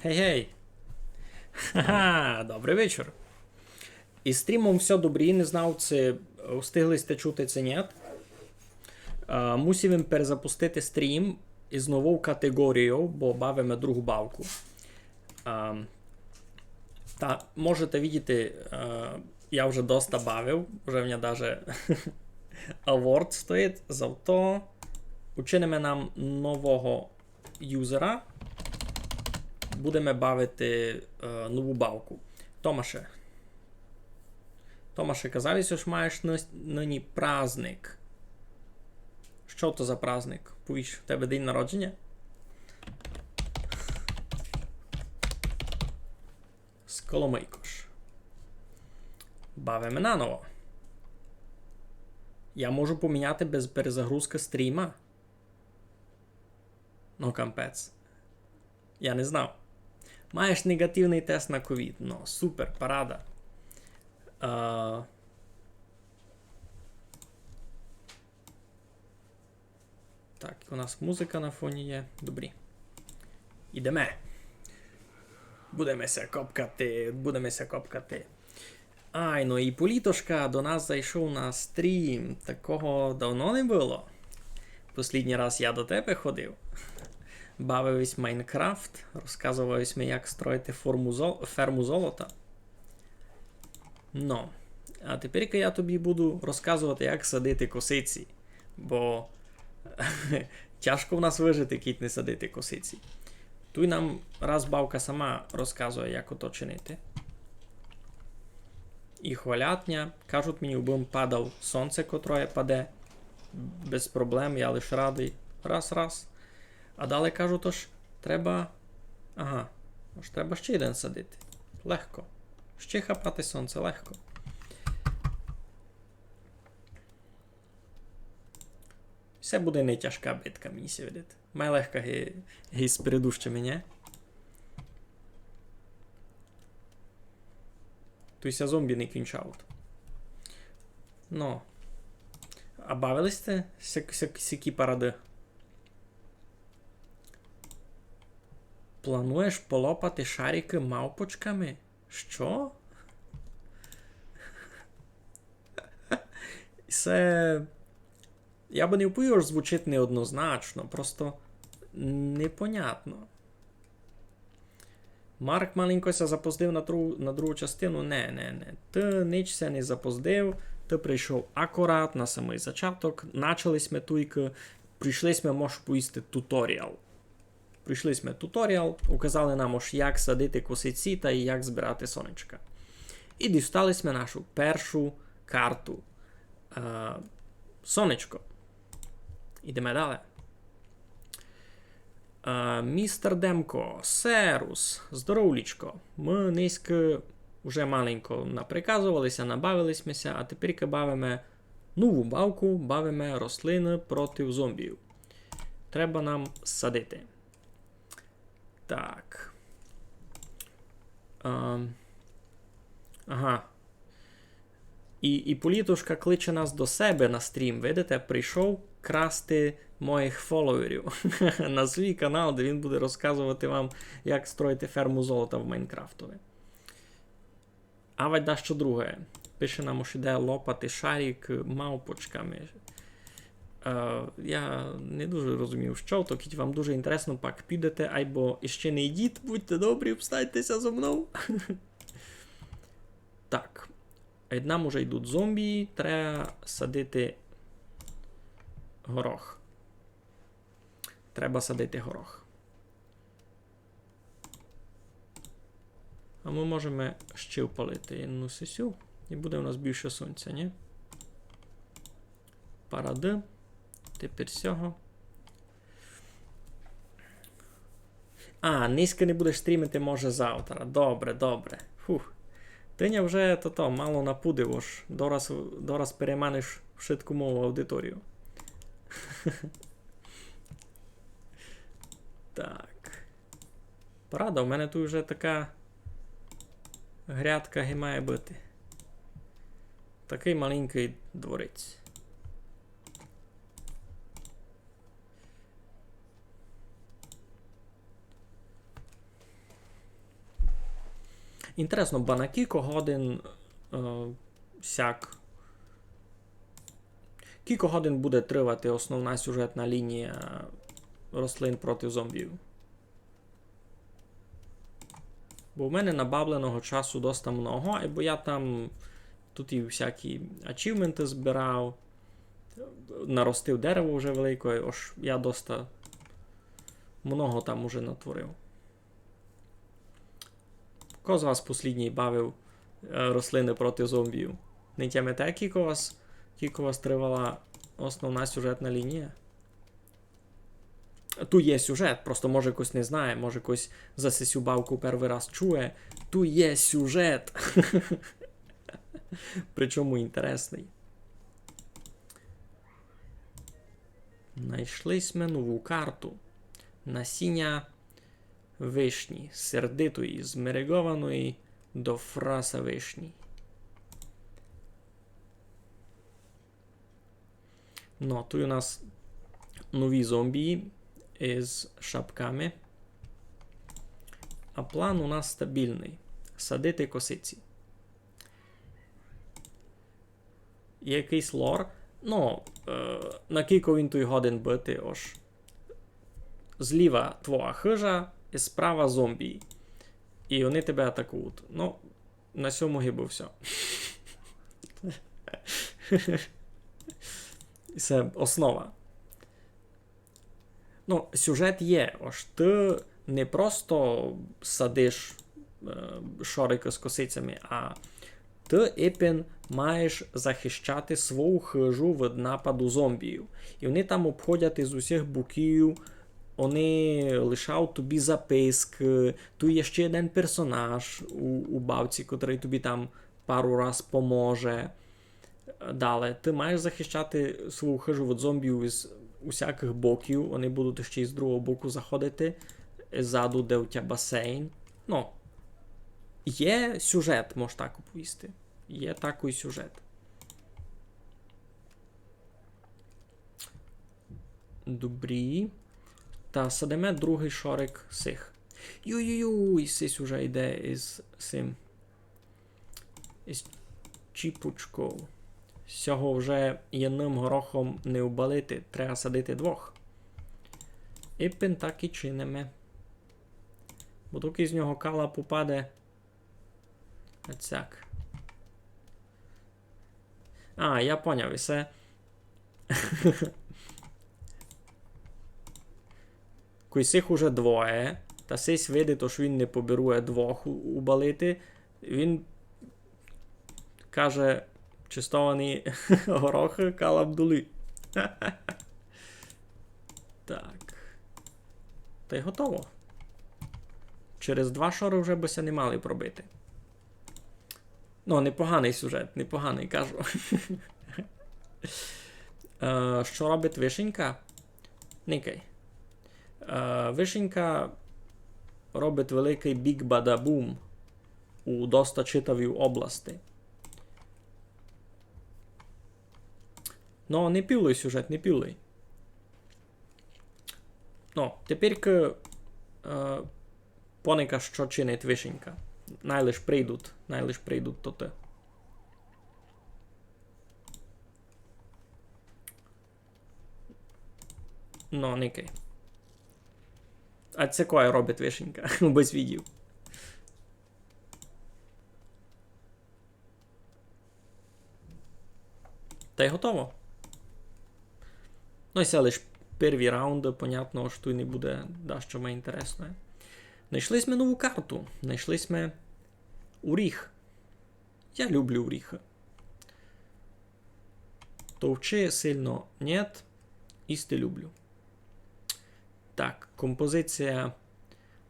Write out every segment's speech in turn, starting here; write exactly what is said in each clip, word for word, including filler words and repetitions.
Гей, гей! Ха-ха, добрый вечір. Из стрімом всьо добрі, не знав, ци встигли сьте чути, ци нєт. Е, мусив им перезапустити стрім из новов катеґорійов, бо бавиме другу бавку. Е, та можете видіти, е, я вже доста бавив, вже в мене даже award стоїть, зато учиниме нам нового юзера. Будеме бавити, е, нову бавку. Томаше. Томаше, казав єсь, ож маєш ны-, нині праздник. Што то за праздник? Повіш, в тебе день народженя? Сколомийкош. Бавиме наново. Я можу поміняти без перезагрузкы стріма? Ну, капець. Я не знав. Маєш неґативный тест на ковід. Ну, супер, парада. А, так, у нас музика на фоні є. Добрі. Ідеме. Будеме ся копкати, будеме ся копкати. Ай, ну і Політошка до нас зайшов на стрім. Такого давно не было. Послідній раз я до тебе ходив. Бавив єсь Майнкрафт, розказовав єсь ми, як строїти форму зол-, ферму золота. Ну, а тепер я тобі буду розказовати, як садити косиці. Бо тяжко в нас выжити, кідь не садити косиці. Туй нам раз бавка сама розказує, як ото чинити. І хвалять ня, кажуть мені, убым падав сонце, котроє паде. Без проблем, я лиш радый. Раз, раз. А далі кажуть, ож треба. Ага. Ож треба ще єден садити. Легко. Ще хапати сонце легко. Се буде не тяжка битка, мені ся видить. Май легка ги, ги з предыдущыми, нє? Туй ся зомбі не кінчавуть. Ну. А бавили сьте ся-, ся-, сякі парады? Плануєш полопати шарикы мавпочками? Што? Се, я бы не вповів, ож звучить неоднозначно, просто непонятно. Марк маленько ся запоздив на тру-, на другу частину. Не, не, не. Ты нич ся не запоздив, ты прийшов акурат на самый зачаток. Начали сьме туйкы, прийшли сьме, можеш повісти, туторіал. Пройшли сьме туторіал, указали нам, ож як садити косиці та й як збирати сонечка. І дістали сьме нашу першу карту. Е, сонечко. Ідеме далі. Е, містер Демко, серус, здоровлічко. Мы нынька уже маленько наприказовали ся, набавили сьме ся, а тепер бавиме нову бавку, бавиме рослины проти зомбів. Треба нам садити. Так. Ем, ага. І, і Політушка кличе нас до себе на стрім. Видите, прийшов красти моїх фоловерів на свій канал, де він буде розказовати вам, як строїти ферму золота в Майнкрафтови. Авадь дашто друге. Пише нам, ож іде лопати шарик мавпочками. Е, я не дуже розумію, што то, кідь вам дуже інтересно, пак підете, айбо іщи не йдіть, будьте добрі, обстайте ся зо мнов. Так. Ид нам уже йдуть зомбі, треба садити горох. Треба садити горох. А мы можеме ще впалити єдну сесю, і буде у нас більше сонця, нї? Парады. Тепер сього. А, нынька не будеш стрімити, може, завтра. Добре, добре. Фух. Ты ня вже тото мало напудив, ож дораз, дораз переманиш вшытку мою аудиторію. Так. Парада, у мене туй уже така грядка ги має быти. Такый маленькый дворець. Інтересно, ба на кілько годин, е, сяк, кілько годин буде тривати основна сюжетна лінія рослин проти зомбів? Бо в мене набавленого часу доста много, бо я там тут і всякі ачівменты збирав, наростив дерево вже велике, ож я доста много там уже натворив. Ко з вас послідній бавив, е, рослины проти зомбів? Не тямите, кілько вас, кілько вас тривала основна сюжетна лінія? Ту є сюжет, просто може хтось не знає, може хтось за сесю бавку першый раз чує. Ту є сюжет. Причому інтересный. Найшли сьме нову карту. Насіня вишні, сердитої, змерегованої до фраса вишні. Ну, тут у нас нові зомбі із шапками. А план у нас стабільный. Садити косиці. Є якыйсь лор. Ну, е, на кілько він туй годин быти, ож. Зліва твоя хыжа, і справа зомбі. І вони тебе атакують. Ну, на сьому гибы всьо. Се основа. Ну, сюжет є, ож ты не просто садиш, е, шорикы з косицями, а ты ипен маєш захищати свою хыжу від нападу зомбів. І вони там обходять із усіх боків, вони лишають тобі запискы. Туй є ще єден персонаж у, у бавці, котрый тобі там пару раз поможе. Дале, ты маєш захищати свою хыжу від зомбів із усякых боків. Вони будуть ще й з другого боку заходити. Ззаду, де у тя басейн. Ну, є сюжет, мож так оповісти. Є такый сюжет. Добрі. Та садиме другый шорик сих. Юй-юй-юй, сись уже йде із сим. Із чіпучков. Сього вже єдным горохом не убалити, треба садити двох. Ипен так і чиниме. Бо доки з нього калап упаде. Оцяк. А, я поняв, і се. Кой сих уже двоє, та сись видить, ож він не побірує двох у-, убалити, він каже: «Честовані горохы, калап долі». Так. Та й готово. Через два шоры вже бы ся не мали пробити. Ну, непоганый сюжет, непоганый, кажу. Е, што робить вишенька? Никай. Е, вишенька робить великый біг-бада-бум у доста читавій области. Ну, не пілый сюжет, не пілый. Ну, тепер, е, поника, што чинить вишенька. Най лиш прийдуть, най лиш прийдуть тоты. Ну, никай. А се кой робить вишенька? Без видів. Та й готово. Ну, і се лиш первый раунд, понятно, ож туй не буде дашто май інтересноє. Найшли сьме нову карту. Найшли сьме оріх. Я люблю оріхы. Товчи сильно нєт, їсти люблю. Так, композиція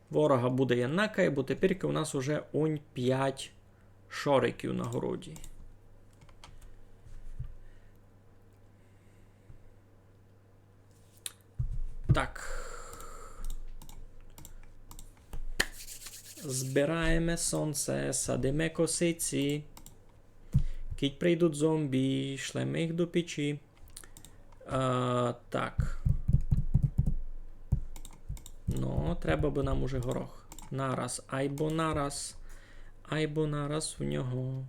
ворога буде єднака, бо тепер у нас уже онь пять шориків на городі. Так. Збираєме сонце, садиме косиці. Кідь прийдуть зомбі, шлеме їх до печі. А, так. Ну, треба бы нам уже горох. Нараз, айбо нараз. Айбо нараз у нього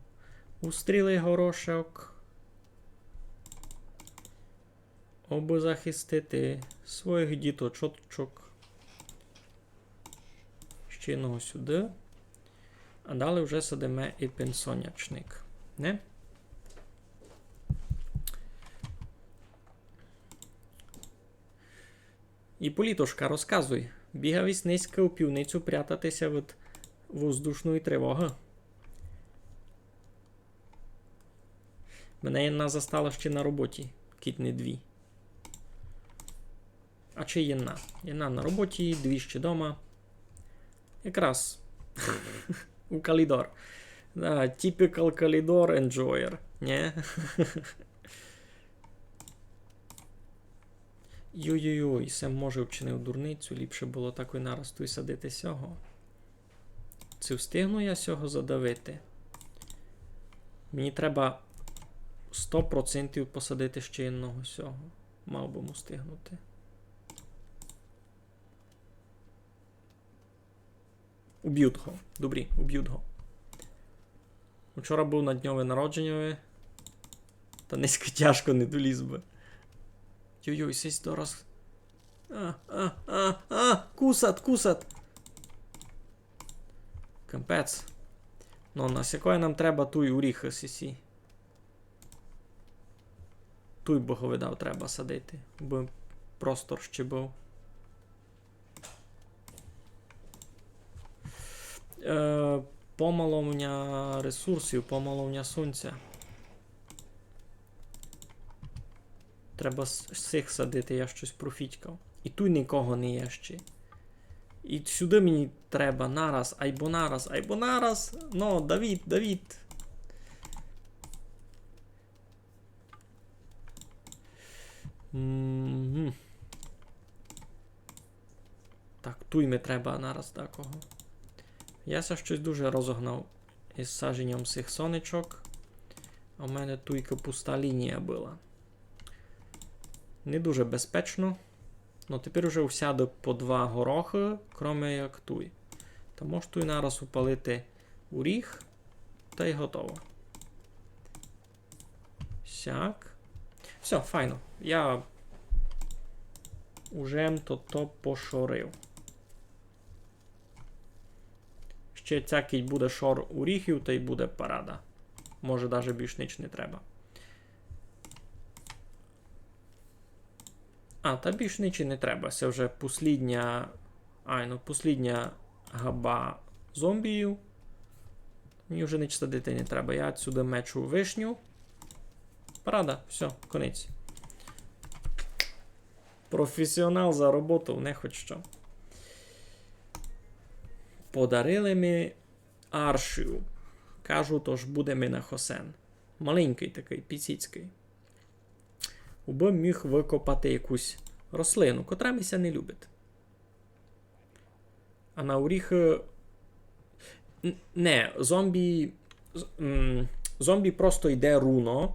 устріли горошок, обы захистити своїх діточок. Ще одного сюды. А далі вже садиме і пенсонячник. Не? Іполітошка, розказуй. Бігав ись нынька у пивницю прятати ся від воздушної тривоги. Мене єдна застала ще на роботі, кідь не дві. А чи єдна? Єдна на роботі, дві ще дома. Якраз у Калідор. Да, typical Калідор enjoyer, нє? Йой-йой-йой, се може вчинив дурницю, ліпше было такой нараз туй садити сього. Ци встигну я сього задавити? Мені треба сто процентів посадити ще одного сього. Мав бы му встигнути. Уб'ют го. Добрі, уб'ют го. Учора быв на дньови народженьови. Та нынька тяжко не доліз бы. Йой-йой, сись дораз. А, а, а, а, кусат, кусат. Капець. Ну, на сякоє нам треба туй оріхы сисі. Туй, бы го видав, треба садити, бо простор ще быв. Е, помало в ня ресурсів, помало в ня сонця. Треба с-, сих садити, я штось профітькав. І туй никого не є ще. І сюды мені треба нараз, айбо нараз, айбо нараз. Но, Давід, Давід. Мгм. Так, туй ми треба нараз дакого. Я ся штось дуже розогнав із саженьом сих сонечок. А в мене туйка пуста лінія была. Не дуже безпечно. Но тепер уже всяды по два горохы, кроме як туй. Та мож туй нараз упалити оріх, та й готово. Сяк. Всьо, файно. Я уже м то, то пошорив. Ще цякый буде шор оріхів, та й буде парада. Може, даже більш нич не треба. А, та більш нич і не треба. Се вже послідня, айно, послідня габа зомбіїв. Мені вже нич садити не треба. Я отсюды мечу вишню. Парада, всьо, конець. Професіонал заработав, не хоть што. Подарили ми аршів. Кажу, тож буде ми на хосен. Маленькый такый, піціцькый. Убы міг выкопати якусь рослину, котра ми ся не любить. А на оріхы... Н-, не, зомбі... з-, м, зомбі просто йде руно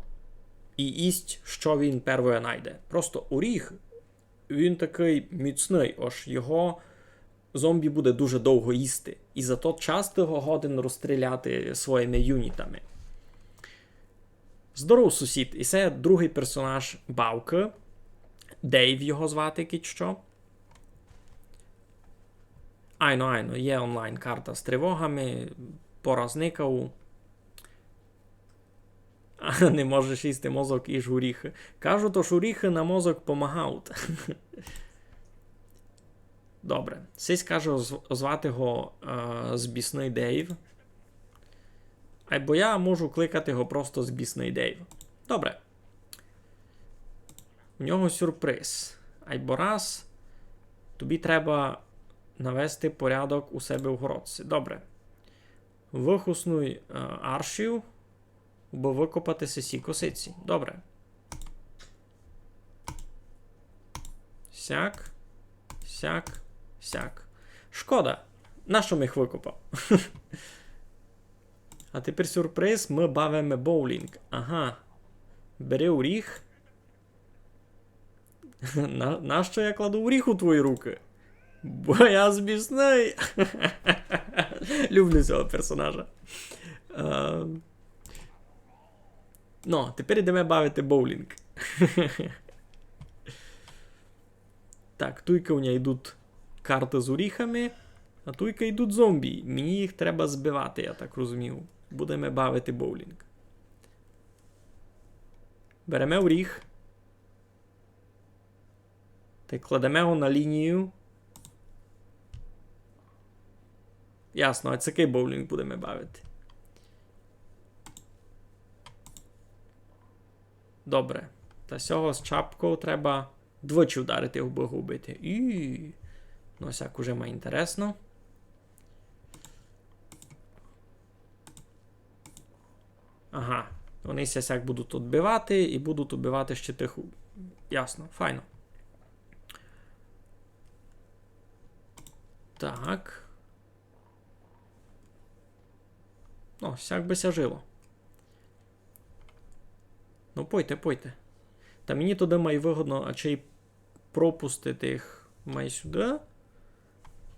і їсть, што він первоє найде. Просто оріх, він такый міцный, ож його зомбі буде дуже довго їсти. І зато часто його годен розстріляти своїми юнітами. Здоров, сусід. І се другый персонаж бавкы. Дейв його звати, кідь што. Айно, айно, є онлайн-карта з тривогами, пораз никав. А, не можеш їсти мозок, їж оріхы. Кажу, тож оріхы на мозок помагають. Добре. Сись каже, зв-, звати го, е, Збісный Дейв. Айбо я можу кликати го просто Збісный Дейв. Добре. У нього сюрприз. Айбо раз, тобі треба навести порядок у себе в городці. Добре. Выхоснуй, е, аршів, бо выкопати сесі косиці. Добре. Сяк, сяк, сяк. Шкода. Нащо м їх выкопав? А тепер сюрприз, мы бавиме боулінґ. Ага. Бери оріх. На, нащо я кладу оріх у твої рукы? Бо я Збісный. Люблю сього персонажа. Е, ну, тепер ідеме бавити боулінґ. Так, туйка у ня йдуть карты з оріхами, а туйка йдуть зомбі. Мені їх треба збивати, я так розумію. Будеме бавити боулінґ. Береме оріх. Та й кладеме його на лінію. Ясно, а цикый боулінґ будеме бавити. Добре. Та сього з чапков треба двічі вдарити, абы го убити. І... Ну, сяк уже май інтересно. Ага, они ся сяк будуть одбивати і будуть убивати ще тых. Ясно, файно. Так. Ну, сяк бы ся жило. Ну, пойте, пойте. Та мені туды май выгодно, а чи й пропустити їх май сюды.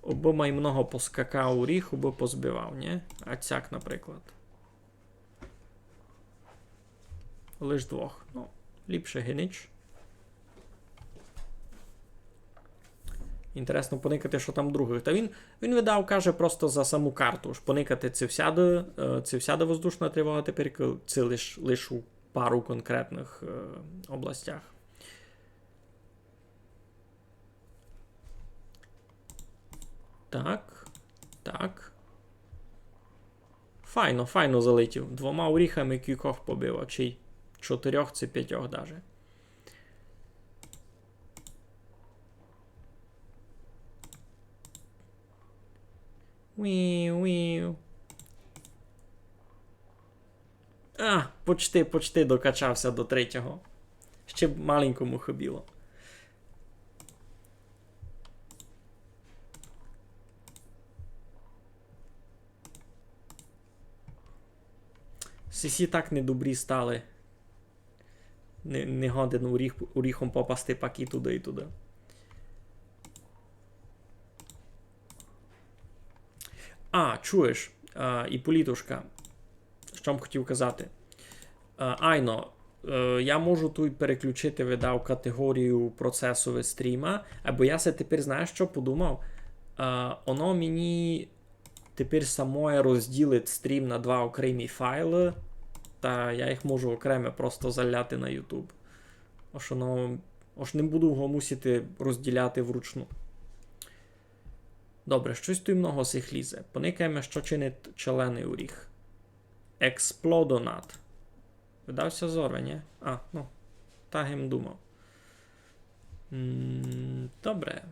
Обы май много поскакав оріх, обы позбивав, нї? А цяк, наприклад. Лиш двох. Ну, ліпше ги нич. Інтересно поникати, што там другых. Та він, він видав, каже, просто за саму карту. Ож поникати, ци всяды, е, ци всяды воздушна тривога тепер, ци лиш, лиш у пару конкретных, е, областях. Так, так. Файно, файно залетів. Двома оріхами кількох побив, а чи й чотирьох, ци пятьох даже. Уів, уів. А, почти, почти докачав ся до третього. Ще маленько му хыбіло. Сесі так недобрі стали. Не, не годен оріх, оріхом попасти пак і туды, і туды. А, чуєш, а, Іполітушка, што м хотів казати? А, айно, е, я можу туй переключити, видав, категорію процесове стріма, або я се тепер, знаєш, што подумав? А, оно мені тепер самоє розділить стрім на два окремі файлы, та я їх можу окреме просто заляти на YouTube. Ож оно, ож не буду го мусити розділяти вручну. Добре, штось туй много сих лізе. Поникаєме, што чинить челеный оріх. Експлодонат. Видав ся зорве, нї? А, ну, так им думав. М, добре.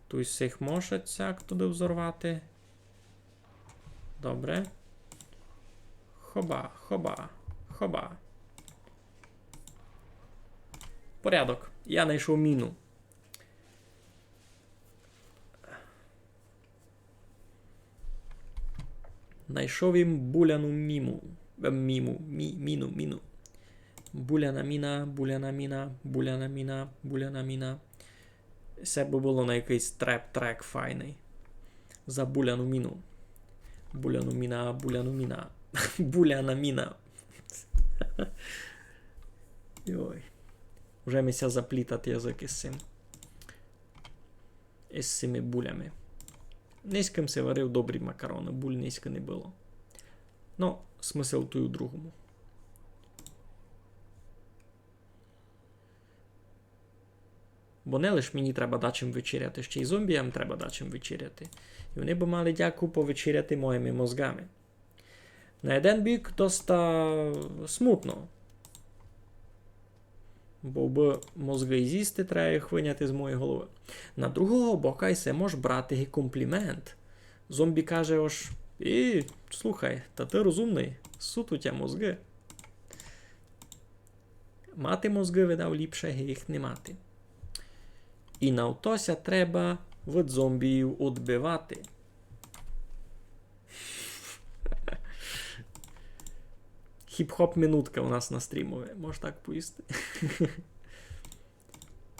Туй сих може сяк туды взорвати. Добре. Хоба, хоба, хоба. Порядок. Я найшов міну. Найшов им буляну міму. Е, міму, мі-, міну, міну. Буляна міна, буляна міна, буляна міна, буляна міна. Се бы было на якыйсь треп-трек файный. За буляну міну. Буляну міна, буляну міна. Буляна міна. Йой. Уже ми ся заплітать язык из сим. Из сими булями. Нынька м си варив добрі макароны, буль нынька не было. Но, смысл туй у другому. Бо не лиш мені треба дачим вечеряти, ще й зомбіям треба дачим вечеряти. І они бы мали дяку повечеряти моїми мозгами. На єден бік доста смутно. Бо бы мозгы й зїсти, треба їх выняти з моєї головы. На другого бока й се мож брати ги комплімент. Зомбі каже, ож: «І, слухай, та ты розумный, сут у тя мозгы». Мати мозгы, видав, ліпше ги їх не мати. І на то ся треба від зомбіїв одбивати. Хіп-хоп минутка у нас на стрімови, мож так повісти.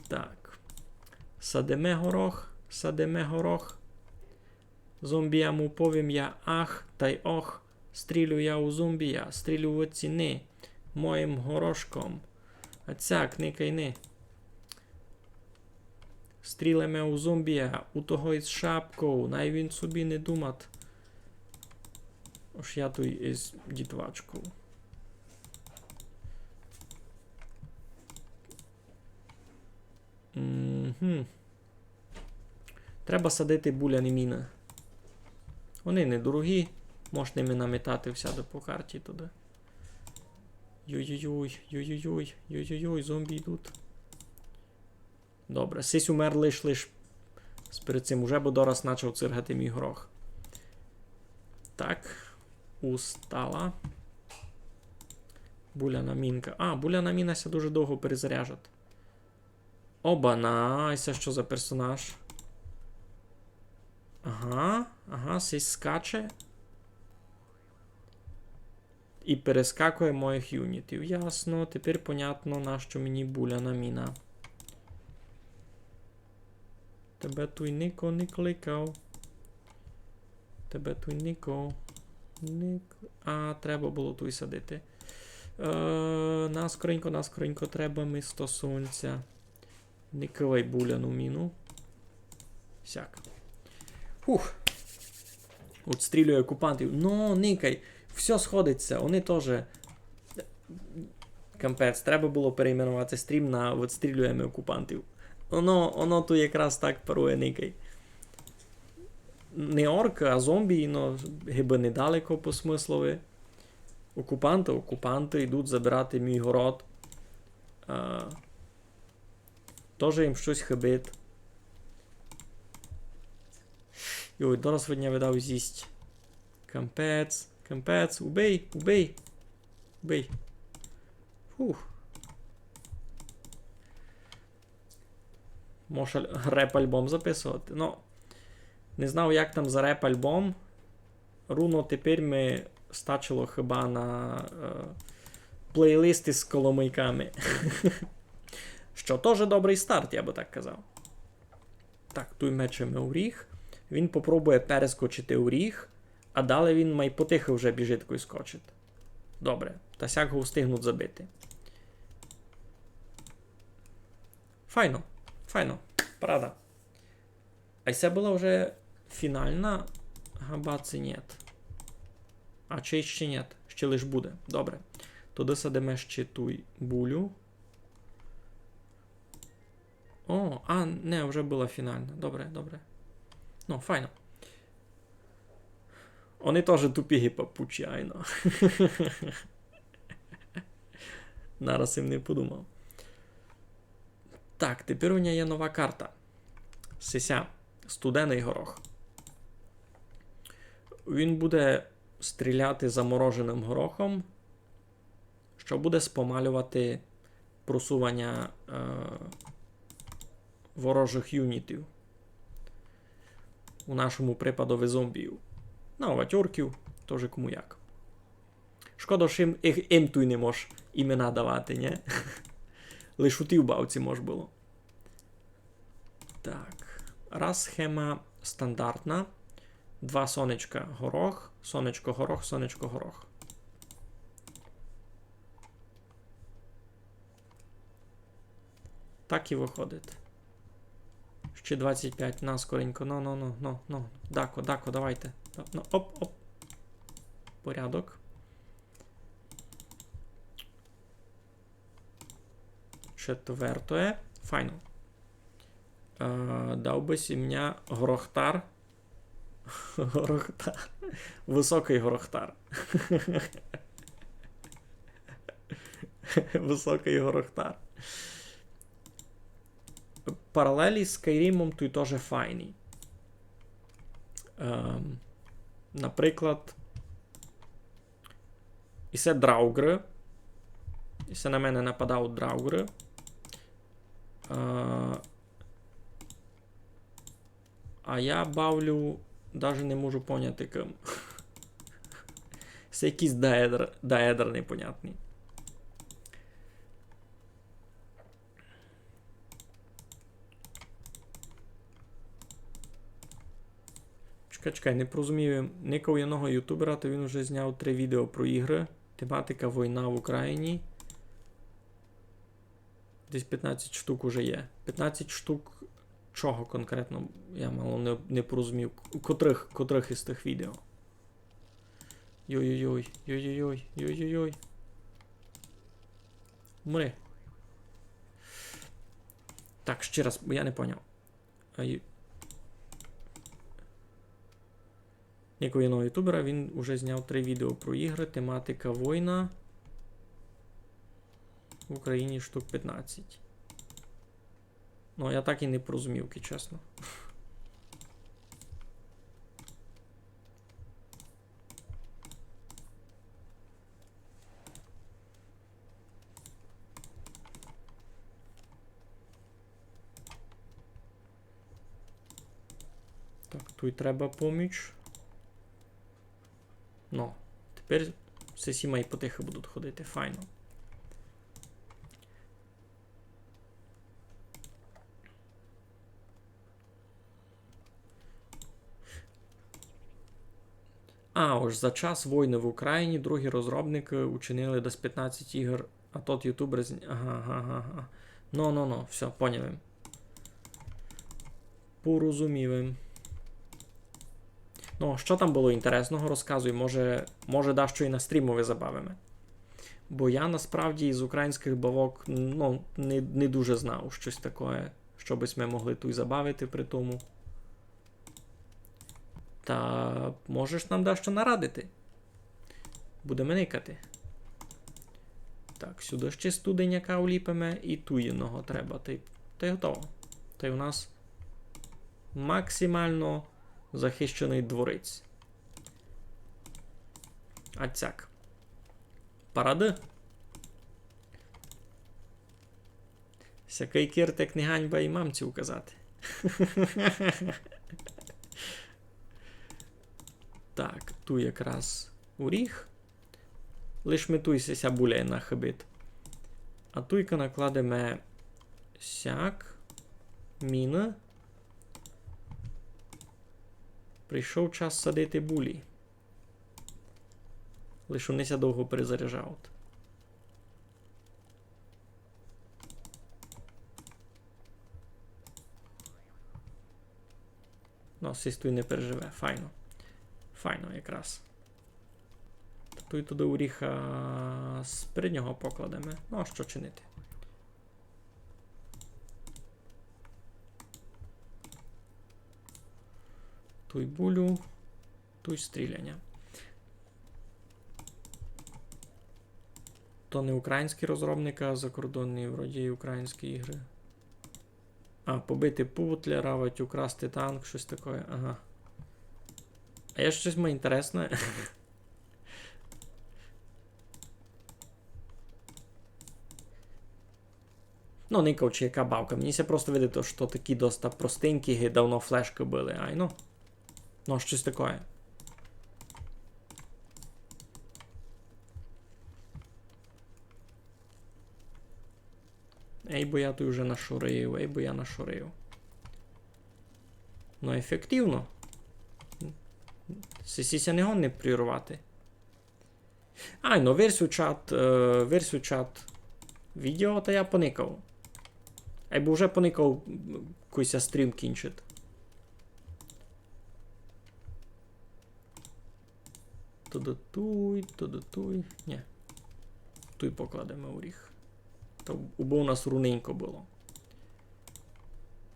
Так. Садиме горох, садиме горох. Зомбіям уповім я ах тай ох. Стрілю я у зомбія, стрілю в ціни. Моїм горошком. А цяк, никай ни. Стрілиме у зомбія, у того із шапков, най він собі не думат. Ож я туй із дітвачков. Мгм. Треба садити буляні міны. Вони недорогі, мож ними наметати всяды по карті туды. Йой-йой-йой, йой-йой-йой, йой-йой-йой, зомбі йдуть. Добре, сись умер лиш, лиш перед цим уже, бо дораз начав циргати мій горох. Так, устала. Буляна мінка. А, буляна міна ся дуже довго перезаряжат. Обана, а се што за персонаж? Ага, ага, сись скаче. І перескакує моїх юнітів. Ясно, тепер понятно, нащо мені буляна міна. Тебе туй нико не кликав. Тебе туй нико не кл-, а, треба было туй садити. Е, наскоренько, наскоренько, треба ми сто сонця. Не кывай буляну міну. Сяк. Фух. Отстрілює окупантів. Но, никай. Всьо сходить ся. Они тоже. Капець, треба было перейменовати стрім на «Отстрілюєме окупантів». Оно, оно туй якраз так парує, никай. Не оркы, а зомбі, но, гибы недалеко по смыслови. Окупанты, окупанты йдуть забирати мій город. А, Тоже їм штось хибить. Йой, дораз видня видав з'їсть. Капець, капець, убий, убий. Убий. Фух. Мож аль-, реп-альбом записовати. Но, не знав, як там за реп-альбом. Руно тепер ми стачило хыба на, е, плейлист із коломыйками. Што тоже добрый старт, я бы так казав. Так, туй мечеме у ріг. Він попробує перескочити у ріг, а далі він май потихы вже біжить, кой скочить. Добре, та сяк го встигнуть забити. Файно, файно. Парада. А се была вже фінальна габа, ци нєт? А ци іщи нєт? Іщи лиш буде. Добре. Туды садиме іщи туй булю. О, а, не, вже была фінальна. Добре, добре. Но, файно. Они тоже тупі ги папучі, айно. Нараз им не подумав. Так, тепер у мене є нова карта. Сися, студеный горох. Він буде стріляти замороженым горохом, што буде спомалювати просуваня, е, ворожых юнітів. У нашому припадови зомбіїв. Ну, авадь орків, тоже кому як. Шкода, што им, им, им туй не мож імена давати, нє? Лиш у тій бавці мож было. Так. Раз схема стандартна. Два сонечка, горох, сонечко, горох, сонечко, горох. Так і выходить. Ще двадцять пять, на, скоренько. Но, но, но, но, но. Дако, дако, давайте. Но, оп, оп. Порядок. Четвертоє. Файно. Е, дав бы сі мня горохтар. Горохтар. Высокый горохтар. Высокый горохтар. Паралелі з Скайрімом туй тоже файні. Ем, наприклад, і се драуґры. І се на мене нападають драуґры. Е, А я бавлю, даже не можу поняти кым. Се якісь даедр, даедр непонятні. Чекай, чекай, не порозумів. Никав єдного ютубера, то він уже зняв три відео про ігры. Тематика война в Україні. Десь пятнадцять штук уже є. Пятнадцять штук чого конкретно? Я мало не, не порозумів. К-, котрых, котрых із тых відео? Йой-йой-йой, йой-йой-йой, йой-йой-йой. Умри. Так, ще раз, бо я не поняв. А ю-, Никав єдного ютубера, він уже зняв три відео про ігры, тематика война. В Україні штук пятнадцять. Ну, я так і не порозумів, кидь чесно. Так, туй треба поміч. Ну, тепер сесі май потихы будуть ходити, файно. А, ож за час войны в Україні другі розробникы учинили десь пятнадцять ігор, а тот ютубер з-, ага, ага, ага, ага. Ну, ну, ну, всьо, поняв им. Порозумів им. Ну, што там было інтересного, розказуй, може, може, дашто і на стрімови забавиме. Бо я насправді з українськых бавок, ну, не, не дуже знав штось такоє, што бы сьме могли туй забавити при тому. Та можеш нам дашто нарадити? Будеме никати. Так, сюды ще студеняка уліпиме, і туй єдного треба, тай, тай готово. Тай у нас максимално захищеный дворець. Ацяк. Парады. Сякый киртик не ганьба і мамці указати. Так, туй якраз оріх. Лиш ми туй ся, ся буля нахыбить. А туйка накладеме сяк. Міны. Прийшов час садити булі. Лиш они ся довго перезаряджають. Ну, сись туй не переживе. Файно. Файно якраз. Та туй туды оріха з переднього покладеме. Ну, а што чинити? Туй булю, туй стріляня. То не українські розробникы, а закордонні, вроді, і українські ігры. А, побити путля, равить, украсти танк, штось такоє. Ага. А є штось май інтересне? Ну, никав, ци яка бавка. Мені ся просто видить, што такі доста простенькі, ги давно флешкы были, айно. Ну, штось такоє. Ей, бо я туй уже нашорив, ей, бо я нашорив. Ну, ефективно. Сесі ся не годні прірвати. Ай, ну, версію чат, е, версію чат відео, та я поникав. Айбо вже поникав, кой ся стрім кінчить. Туды туй, туды туй. Нє. Туй покладеме оріх. То убы у нас руненько было.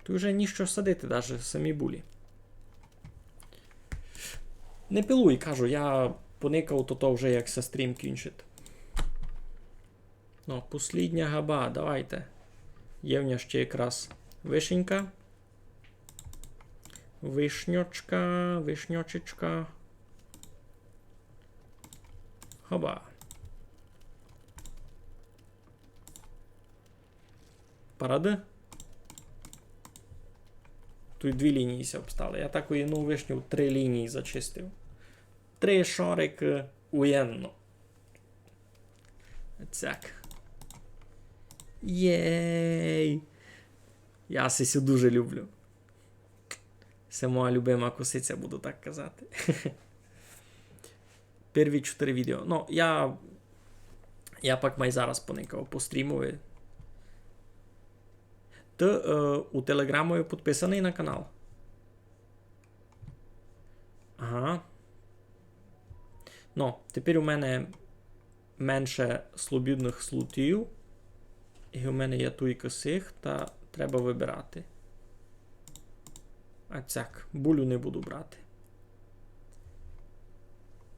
Туй вже нішто садити, даже самі булі. Не пилуй, кажу, я поникав, то, то вже як ся стрім кінчить. Ну, послідня габа, давайте. Є в ня ще якраз вишенька. Вишньочка, вишньочечка. Хоба. Парады. Туй дві лінії ся обстали. Я таку єдну вишню в три лінії зачистив. Три шорикы. Уєнно. Цяк. Єй! Я сисю дуже люблю. Се моя любима косиця, буду так казати. Перві чотири відео. Ну, я, я пак май зараз поникав по стрімови. Ты, е, у Телеграмови підписаный на канал? Ага. Ну, тепер у мене менше слободных слотів. І у мене є туйка сих, та треба выбирати. А цяк, булю не буду брати.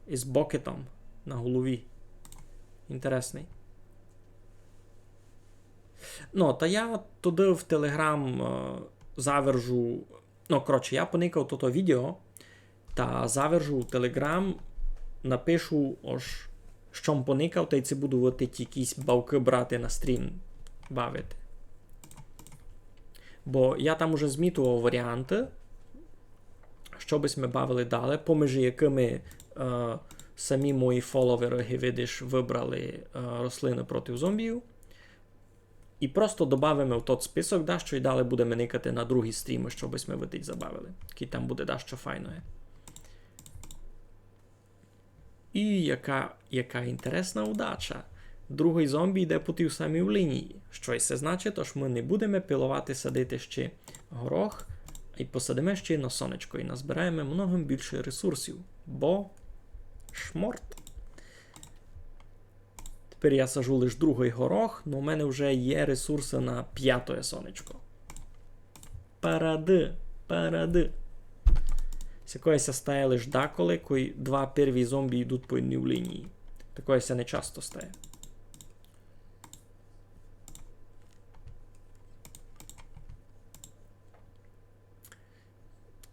Із бокетом на голові. Інтересный. Ну, та я туды в Телеграм, е, завержу. Ну, коротше, я поникав тото відео, та завержу в Телеграм, напишу, ож што м поникав, та й ци буду вадити якісь бавкы брати на стрім бавити. Бо я там уже змітовав варіанты, што бы сьме бавили дале, поміж якыми, е, самі мої фоловеры, ги видиш, выбрали, е, рослины проти зомбів. І просто добавиме в тот список дашто і дале будеме никати на другі стрімы, што бы сьме вадить забавили. Кідь там буде дашто файноє. І яка, яка інтересна удача. Другый зомбі йде по тій самій лінії. Што й се значить, ож мы не будеме пиловати, садити ще горох, і посадиме ще й на сонечко, і назбираєме много більше ресурсів. Бо шморт. Тепер я сажу лиш другый горох, но в мене вже є ресурсы на пятоє сонечко. Парады, парады. Сякоє ся стає лиш даколи, кой два перві зомбі йдуть по одній лінії. Такоє ся не часто стає.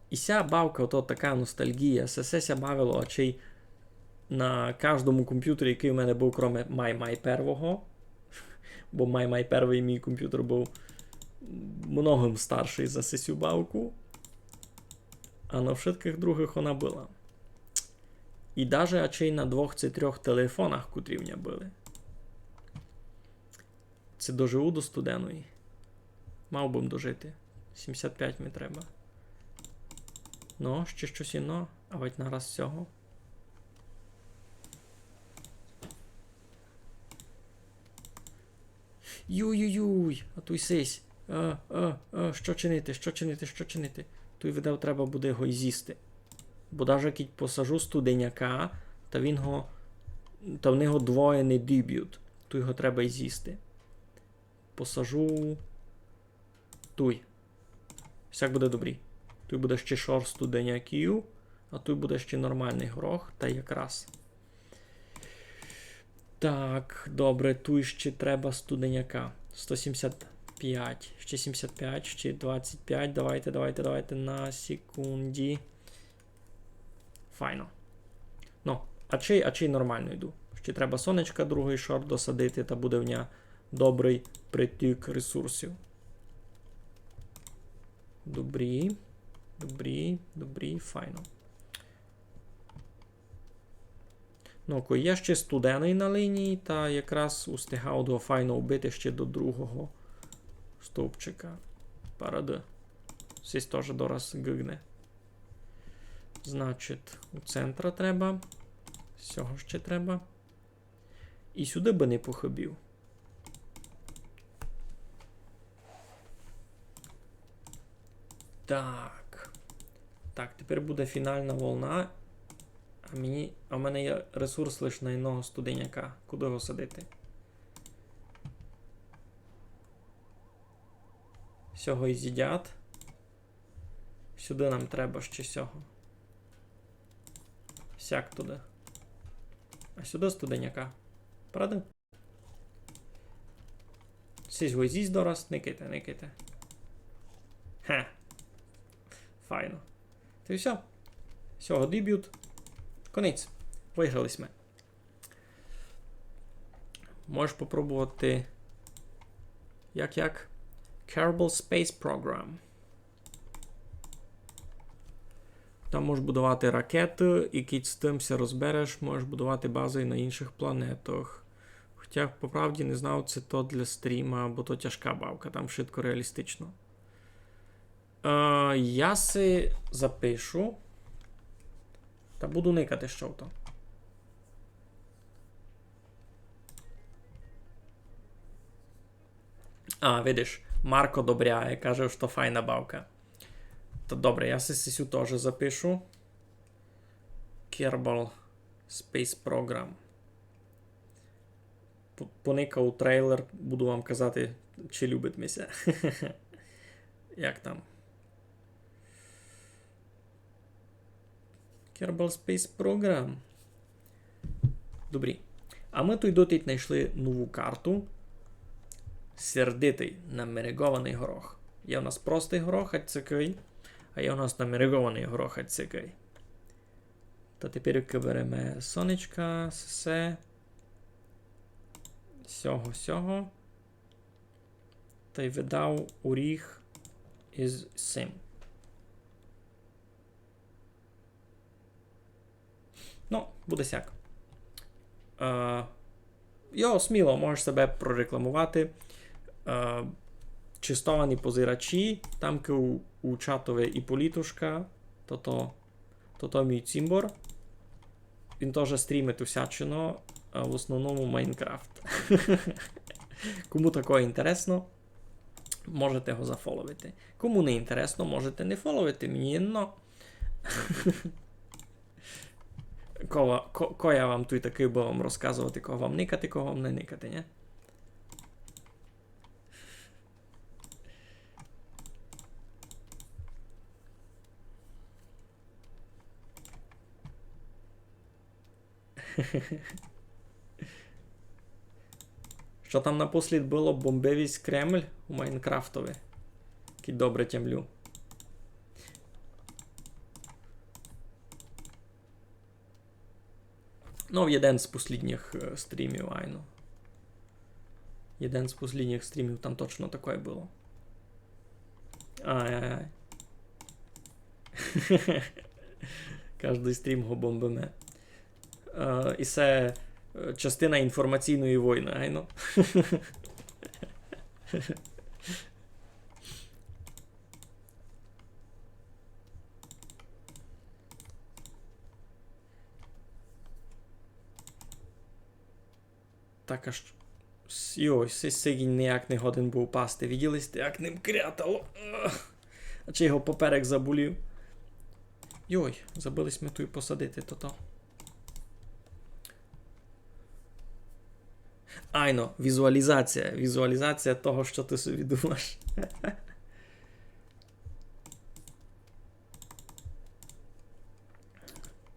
І ся бавка, ото така ностальгія. Се, се ся бавило, а чи й на каждому компютері, якый у мене быв, кроме май-май первого. Бо май-май первый мій компютер быв многым старшый за сесю бавку. А на вшыткых другых она была. І даже а чи й на двох ци трьох телефонах, котрі в ня были. Ци доживу до студеної? Мав бы м дожити. Сімдесят пять ми треба. Ну, ще штось іно, авадь нараз сього. Юй-юй-юй, а туй сись. Е, е, е, што чинити, што чинити, што чинити? Туй, видав, треба буде го й зїсти. Бо даже кідь посажу студеняка, та він го, та в нього двоє не дібють. Туй го треба й зїсти. Посажу туй. Сяк буде добрі. Туй буде ще шор студеняків, а туй буде ще нормалный горох, та якраз. Так, добре, туй ще треба студеняка. Сто сімдесят пять, ще сімдесят пять, ще двадцять пять. Давайте, давайте, давайте на секунді. Файно. Ну, а чи й, а чи й нормално йду. Ще треба сонечка другый шор досадити, та буде в ня добрый притік ресурсів. Добрі. Добрі, добрі, файно. Ну, ко є ще студеный на лінії, та якраз устигав го файно вбити ще до другого стовпчика. Парады. Сись тоже дораз гыгне. Значить, у центра треба. Сього ще треба. І сюды бы не похыбив. Так. Так, тепер буде фінальна волна. А мені, а в мене є ресурс лише на одного студеняка. Куды го садити? Сього і з'їдять. Сюды нам треба ще сього. Сяк туды. А сюды студеняка. Правда? Сись го з'їсть дораз, никайте, никайте. Хе. Файно. Та й всьо. Сього діб'ють. Конець. Выграли сьме. Можеш попробовати. Як, як? Kerbal Space Program. Там можеш будовати ракеты, і кідь з тым ся розбереш, можеш будовати базы і на іншых планетах. Хотя, по правді, не знав, ци то для стріма, бо то тяжка бавка, там вшытко реалістично. Е, я си запишу. Та буду никати, што то. А, видиш, Марко добряє, каже, што файна бавка. Та добре, я си сю тоже запишу. Kerbal Space Program. П-, поникав у трейлер, буду вам казати, чи любить ми ся. Як там? Kerbal Space Program. Добрі. А мы туй дотить найшли нову карту. Сердитый, намерегованый горох. Є у нас простый горох, ать сякый, а є у нас намерегованый горох, ать сякый. Та тепер береме сонечка, сесе. Сього, сього. Тай видав оріх из сим. Ну, буде сяк. Е, йо, сміло, можеш себе прорекламовати. Е, честовані позирачі, там у, у чатови і Політушка, то, то, то, то мій цімбор. Він тоже стрімить усячино, а в основному Майнкрафт. Кому такое інтересно, можете го зафоловити. Кому не інтересно, можете не фоловити, мені єдно. Кого, ко, ко я вам туй такый був вам розказовати, кого вам никати, кого вам не никати, нї? Што там напослід было? Бомбив ись Кремль у Майнкрафтови. Кідь добре тямлю. Ну, в єден з послідніх, е, стрімів, айно. Єден з послідніх стрімів, там точно такоє было. Ай-ай-ай. Каждый стрім го бомбиме. Е, і се, е, частина інформаційної войны, айно. Так аж. С-, йой, сись сигінь ніяк не годен быв упасти. Виділи сьте, як ним крятало? Ах. А чи його поперек заболів? Йой, забыли сьме туй посадити тото. Айно, візуалізація. Візуалізація того, што ты собі думаш.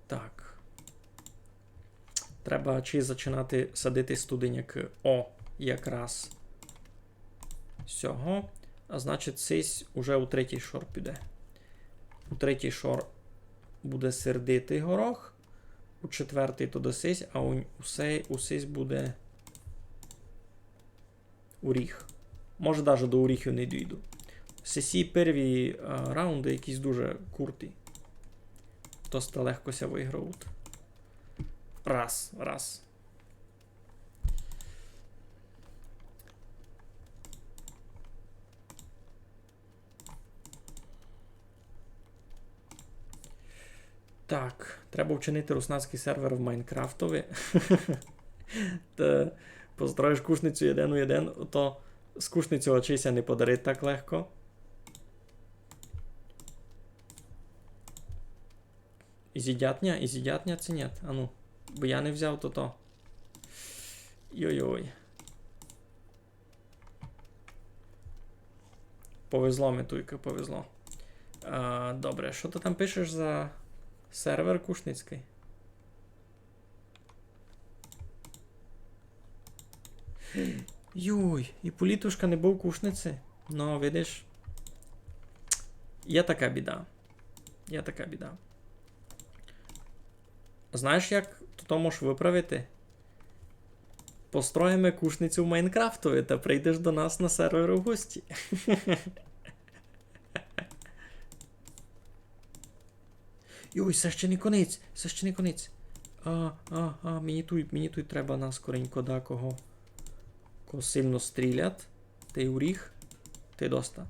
Так. Треба чи зачинати садити студеняки. О, якраз. Сього. А значить, сись уже у третій шор піде. У третій шор буде сердитый горох. У четвертый то до сись, а у, у сей, у сись буде оріх. Може, даже до оріхів не дійду. Сесі перві, а, раунды якісь дуже курті. Доста легко ся выгравуть. Раз, раз. Так, треба вчинити руснацькый сервер в Майнкрафтови. Та построїш кушницю єден у єден, то з кушницю очей ся не подарить так легко. Ізїдятня? Ізїдятня ци нєт? Ану, бо я не взяв тото. Йой-йой. Повезло ми, туйка, повезло. А, добре, што ты там пишеш за сервер кушницькый? Йой, і Політушка не быв у кушниці. Ну, видиш. Є така біда. Є така біда. Знаєш, як то можеш выправити? Построїме кушницю в Майнкрафтови та прийдеш до нас на сервер у гості. Йой, се ще не конець, се ще не конець. А, а, а, мені туй, мені туй треба на скоренько дакого. Кого сильно стрілять. Тей уріг. Тей доста.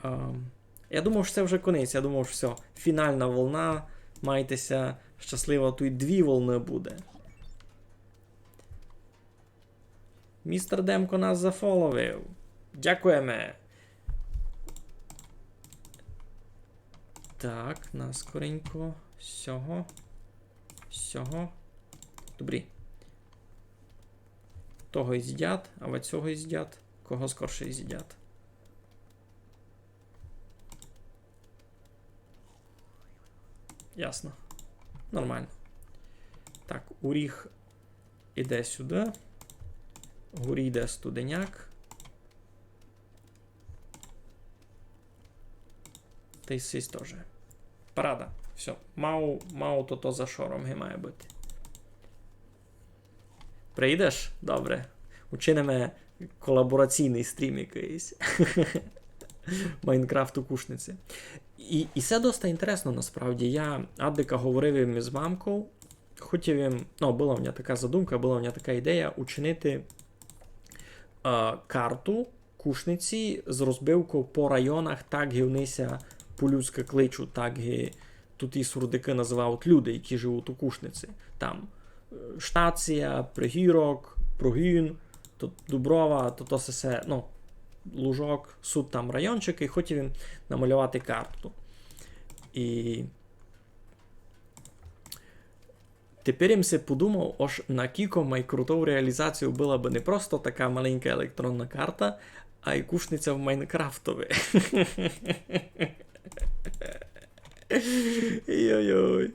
Ам, я думав, што се вже конець, я думав, што всьо. Фінална волна, майте ся щасливо, туй дві волны буде. Містер Демко нас зафоловив. Дякуєме. Так, на скоренько. Сього. Сього. Добрі. Того ізїдять, а от сього ізїдять. Кого скорше ізїдять? Ясно. Нормално. Так, уріг іде сюды. Горі йде студеняк. Тай сись тоже. Парада. Всьо. Мав, мав то, то за шором ги має быти. Прийдеш? Добре. Учиниме колабораційный стрім якыйсь. Майнкрафт у Кушниці. І, і се доста інтересно насправді. Я адика говорив им із мамков. Хотів им, ну, была в мене така задумка, была в мене така ідея учинити, е, карту Кушниці з розбивков по районах, так ги они ся по-людськы кличуть, так ги туй ті сурдикы называють люди, які живуть у Кушниці. Там, е, Штація, Пригірок, Прогін, то Дуброва, то, то се, се, ну, Лужок, суть там райончикы, і хотів им намалювати карту. І тепер им си подумав, ож накілько май крутов реалізацію была бы не просто така маленька електронна карта, а й Кушниця в Майнкрафтови. Йой-йой.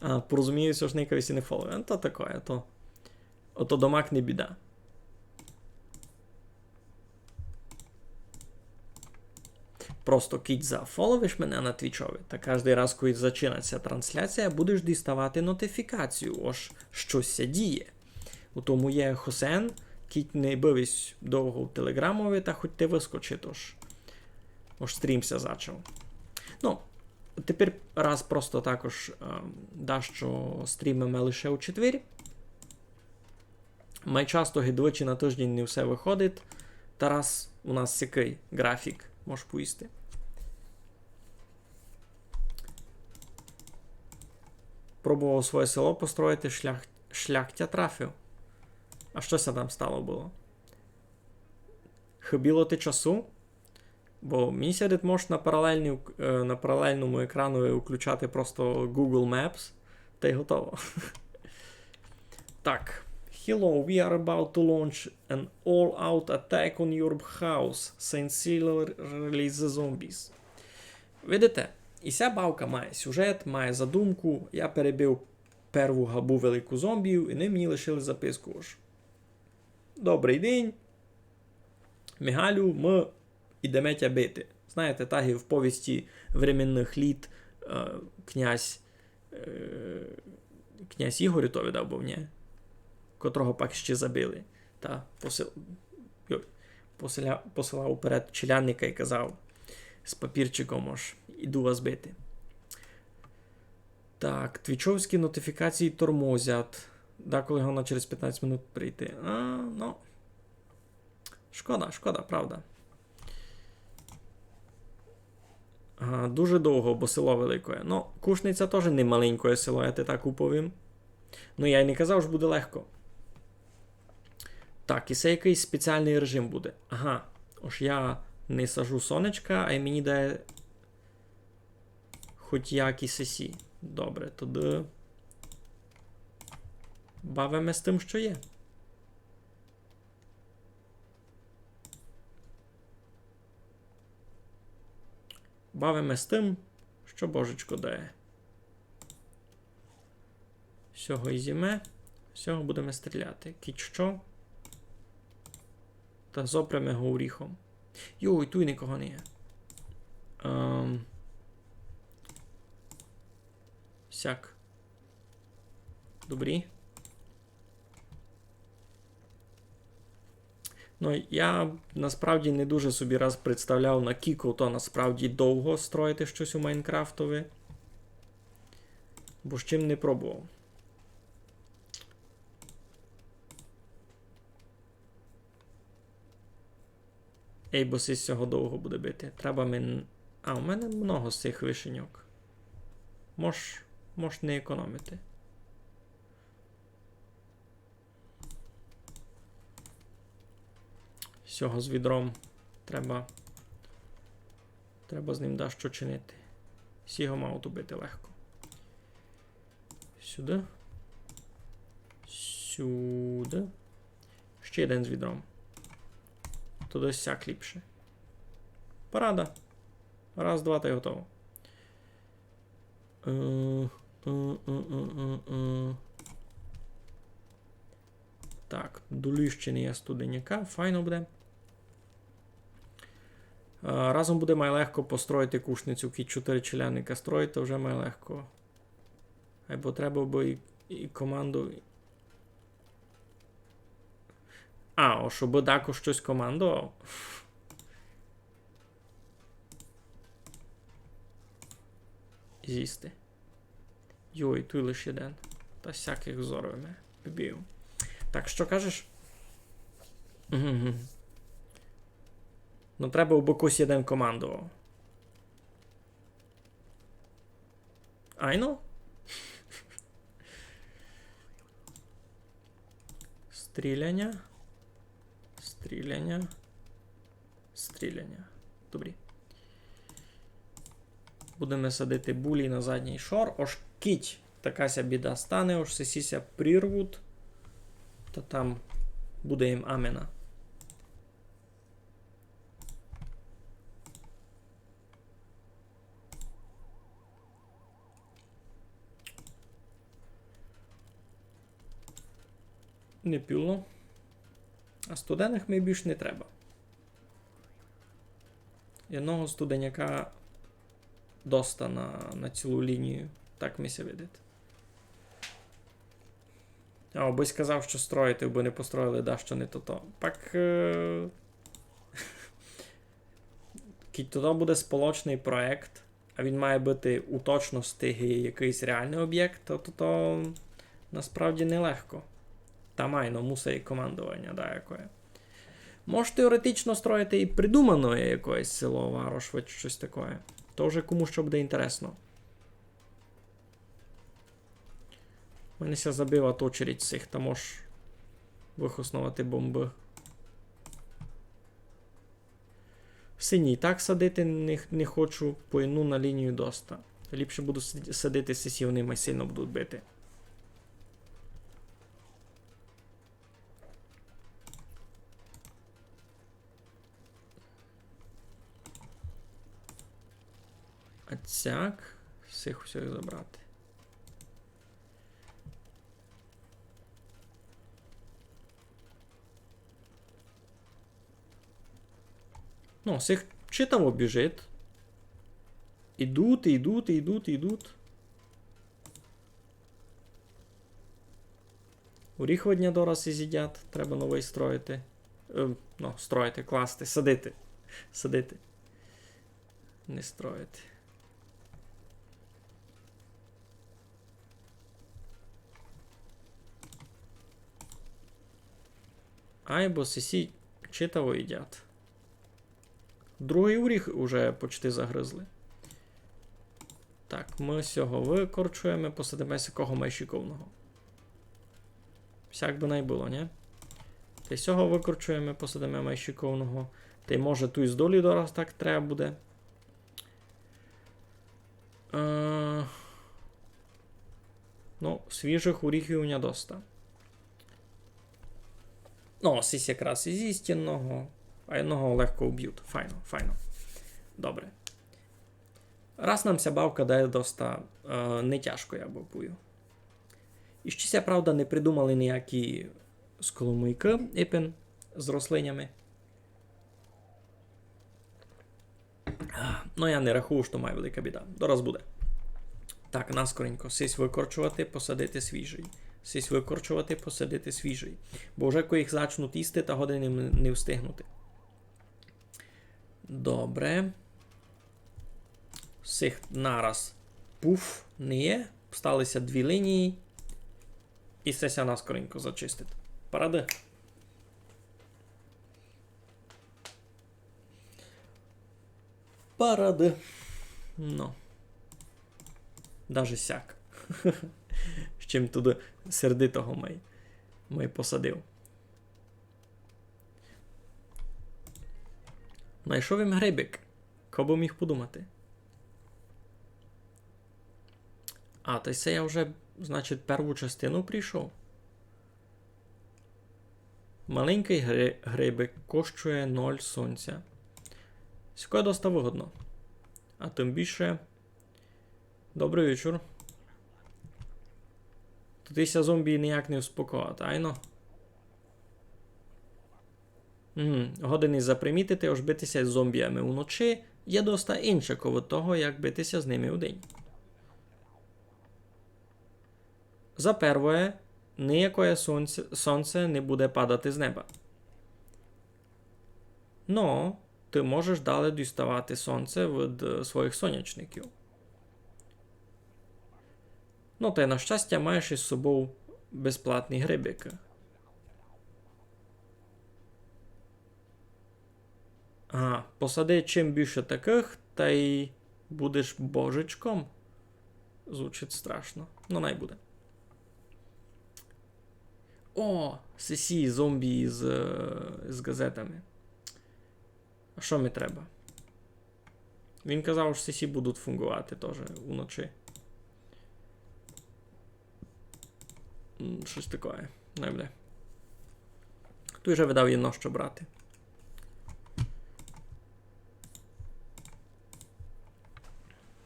А, порозумію, ож никавись і не фоловив. Ну, то такоє, то. Ото домак не біда. Просто кідь зафоловиш мене на Твічови, та каждый раз, коли зачинать ся трансляція, будеш діставати нотифікацію, ож штось ся діє. У тому є хосен, кідь не быв ись довго в Телеґрамови, та хоть ти выскочить, ож, ож стрім ся зачав. Ну, тепер раз просто також, ем, дашто стрімиме лише у четвер. Май часто ги двічі на тыждень не всьо выходить. Та раз у нас сякый ґрафік, мож повісти. Пробовав своє село построїти, шлях, шлях тя трафив. А што ся там стало было? Хыбіло ти часу? Бо мені ся видить, можеш на паралельній ук-, е, на паралельному екрану включати просто Google Maps, та й готово. Так. Hello, we are about to launch an all-out attack on your house. Saint Seiler release the zombies. Видите, і ся бавка має сюжет, має задумку. Я перебив перву габу велику зомбів, і они мені лишили записку ож: «Добрый день, Мигалю, мы ідеме тя бити». Знаєте, так і в повісті временных літ, е, князь, е, князь Ігор то видав быв, нї? Котрого пак ще забили. Та посил-, йой, посиля-, посилав уперед челядника і казав з папірчиком, ож: «Іду вас бити». Так, твічовські нотифікації тормозять. Деколи головне через пятнадцять минут прийти. А, ну. Шкода, шкода, правда. Ага, дуже довго, бо село великоє. Ну, Кушниця тоже не маленькоє село, я ти так уповім. Ну, я й не казав, ож буде легко. Так, і се якыйсь спеціалный режим буде. Ага. Ож я не сажу сонечка, а й мені дає хоть як і сесі. Добре, тогды бавиме з тым, што є. Бавиме з тым, што Божечко дає. Сього ізїме, сього будеме стріляти. Кідь што. Та зопреме го оріхом. Йой, туй никого не є. Ем. Сяк. Добрі. Ну, я насправді не дуже собі раз представляв, накілько то насправді довго строїти щось у Майнкрафтови. Бо з чим не пробував. Ей, бо сись сього довго буде бити. Треба ми... А, у мене много з цих вишеньок. Мож, мож не економити. Сього з відром треба, треба з ним дещо чинити. Сього мав убити легко. Сюди. Сюди. Ще один з відром. То десь сяк ліпше. Парада. Раз, два, та й готово. Е, е, е, е, е, е. Так, доліщений я студеняка, файно буде. Е, разом буде май легко построїти кушницю, кідь чотири челядника строїть, то вже май легко. Айбо треба бы і, і команду. А, о, щоб дако щось командував. З'їсти. Йой, туй лише один. Та всяких взорвеме. Любив. Так, що кажеш? Мгм. Ну, треба, аби хтось один командував. Айно? Стріляня. Стріляня. Стріляня. Добрі. Будеме садити булі на задній шор. Ож кідь така ся біда стане, ож сесі ся прірвуть, та там буде їм амена. Не піло. А студених ми більш не треба. Одного студеняка доста на, на цілу лінію. Так ми ся видить. А, обысь казав, що строїти, бо не построїли, да, що не тото. Пак, е, кідь тото буде сполочный проєкт, а він має быти у точности якыйсь реалный обєкт, то, то, то насправді нелегко. Та май, ну, мусить і командованя даякоє. Мож теоретично строїти і придуманоє якоєсь село, варош, вить штось такоє. То вже кому што буде інтересно. У мене ся забила очередь сих, та мож выхосновати бомбы. Синій так садити не, не хочу, по одну на лінію доста. Ліпше буду сид-, садити сесі, вони май сильно будуть бити. А цяк, всіх, всіх забрати. Ну, всіх читаво біжить. Ідуть, ідуть, ідуть, ідуть. Оріхове дня дораз і з'їдять, треба новый строїти. Е, ну, строїти, класти, садити. Садити. Не строїти. Айбо сесі читаво їдять. Другый оріх уже почти загризли. Так, мы сього выкорчуєме, посадиме сякого май шиковного. Всяк бы най было, нї? Та й сього выкорчуєме, посадиме май шиковного. Та й може туй здолі дораз так треба буде. Е, ну, свіжых оріхів у ня доста. Ну, сись якраз із істинного, а одного легко убють. Файно, файно. Добре. Раз нам ся бавка дає доста, е, нетяжко, я бакую. І ще ся, правда, не придумали ніякі сколомойкы, ипен, з рослинями. Ну, я не рахую, што май велика біда. Дораз буде. Так, наскоренько сись выкорчовати, посадити свіжый. Сись викорчовати, посадити свіжый. Бо вже коли їх зачнуть їсти, та години не, не встигнути. Добре. Всіх нараз. Пуф, не є. Осталися дві лінії. І се ся наскоренько зачистить. Парады. Парады. Ну. Даже сяк. З чим туды сердитого май, май посадив. Найшов им грибик. Ко бы міг подумати. А, та се я вже, значить, перву частину пройшов. Маленькый гри-, грибик коштує ноль сонця. Сякоє доста выгодно. А тым більше. Добрый вечур. Туй ся зомбі ніяк не успокоять, айно? Мгм. Годен і запримітити, ож бити ся з зомбіями уночі є доста инше коло того, як бити ся з ними удень. За первоє, ниякоє сонце, сонце не буде падати з неба. Но ты можеш далі діставати сонце від, е, своїх сонячників. Ну, та й на щастя маєш із собов безплатні грибикы. Ага, посади чим більше такых, та й будеш божечком. Звучить страшно. Ну, най буде. О, сесі зомбі з, е, з газетами. А што ми треба? Він казав, што сесі будуть фунґовати тоже уночі. М, штось такоє. Най буде. Туй же видав єдно што брати.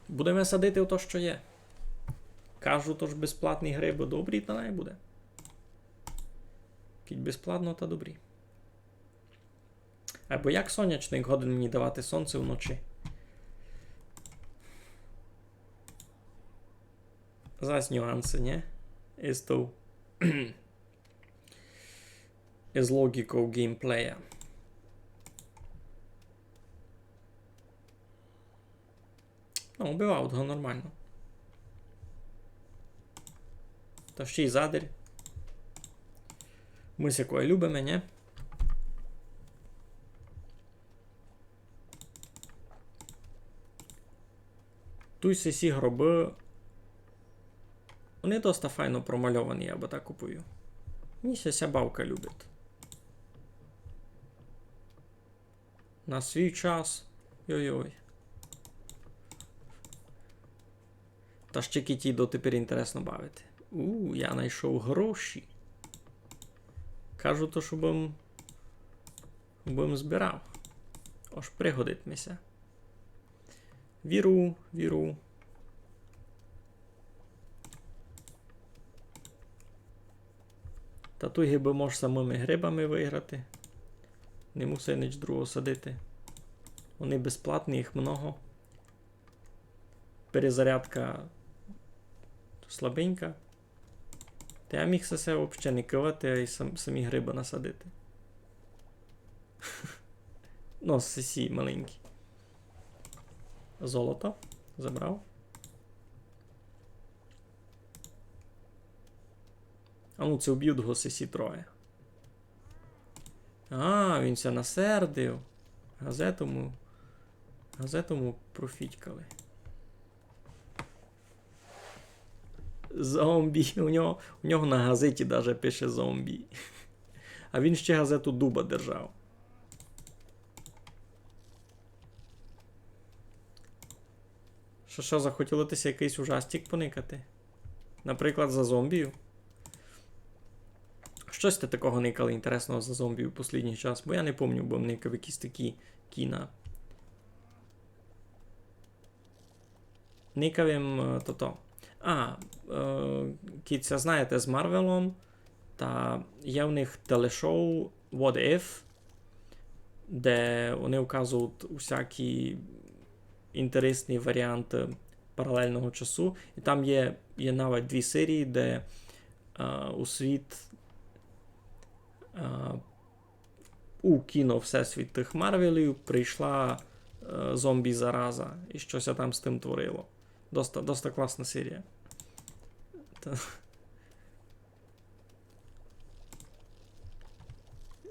Будеме садити ото, што є. Кажу, тож безплатні грибы добрі, та най буде. Кідь безплатно, та добрі. Айбо як сонячник годен мені давати сонце вночі? Зась нюансы, нє? Із тов, із логіков геймплея. Ну, убивав го нормално. Та ще й задир. Мы сякоє любиме, нє? Туй сесі гробы. Они доста файно промальовані, я бы так уповів. Мені ся ся бавка любить. На свій час. Йой-йой. Та ще кіті дотепер інтересно бавити. У, я найшов гроші. Кажу то, щоб им, щоб им збирав. Ож пригодить ми ся. Віру, віру. Та туй гибы мож самыми грибами выграти. Не мусай нич другого садити. Они безплатні, їх много. Перезарядка слабенька. Та я міг се, се вообще не кывати, а й сам, самі грибы насадити. Ну, сесі маленькі. Золото. Забрав. А ну, се убють го сесі троє. А, він ся насердив. Газету му, газету му профітькали. Зомбі. У нього, у нього на газеті даже пише зомбі. А він ще газету дуба держав. Што, што, захотіло ти ся якыйсь ужастик поникати? Наприклад, за зомбію? Штось ти такого никали інтересного за зомбію в послідній час, бо я не помню, бо никав якісь такі кіна. Никав им, е, тото. А, е, кідь ся знаєте з Марвелом, та є в них телешоу What If, де они указують усякі інтересні варіанты паралельного часу. І там є, є навіть дві серії, де, е, у світ, е, у кіно всесвіт тых Марвелів прийшла, е, зомбі-зараза, і што ся там з тым творило. Доста, доста класна серія. Та...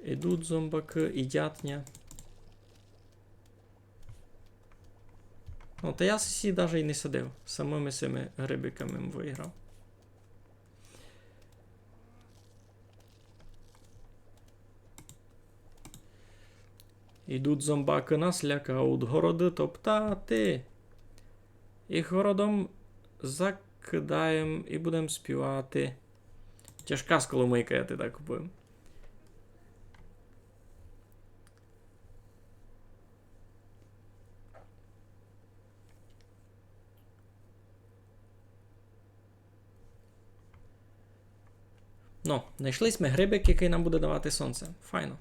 Ідуть зомбакы, їдять ня. Ну, та я сі даже й не садив. Самыми сими грибиками м выграв. Ідуть зомбакы, нас лякають, городы топтати. І городом закидаєм і будем співати. Тяжка сколомыйка, я ти так купив. Ну, знайшли сьме грибик, якый нам буде давати сонце. Файно.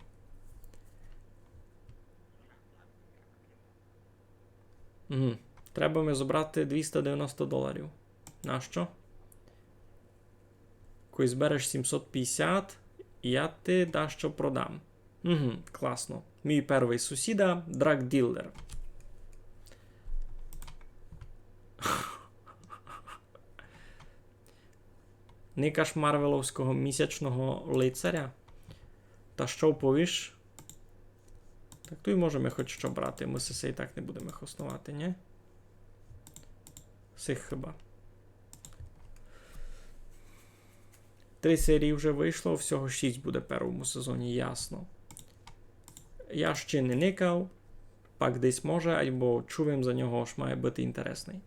Угу. Треба ми зобрати двіста девяносто доларів. Нащо? Коли збереш сімсот пятдесят, я ти дашто продам. Угу, класно. Мій первый сусіда, драгділер. Никаш марвеловського місячного лицаря? Та што повіш? Так, туй можеме хоч што брати, мы сесе і так не будеме хосновати, нї? Сих хыба. Три серії вже вышло, всього шість буде в первому сезоні, ясно. Я ще не никав, пак десь може, айбо чув им за нього, ож має быти інтересный.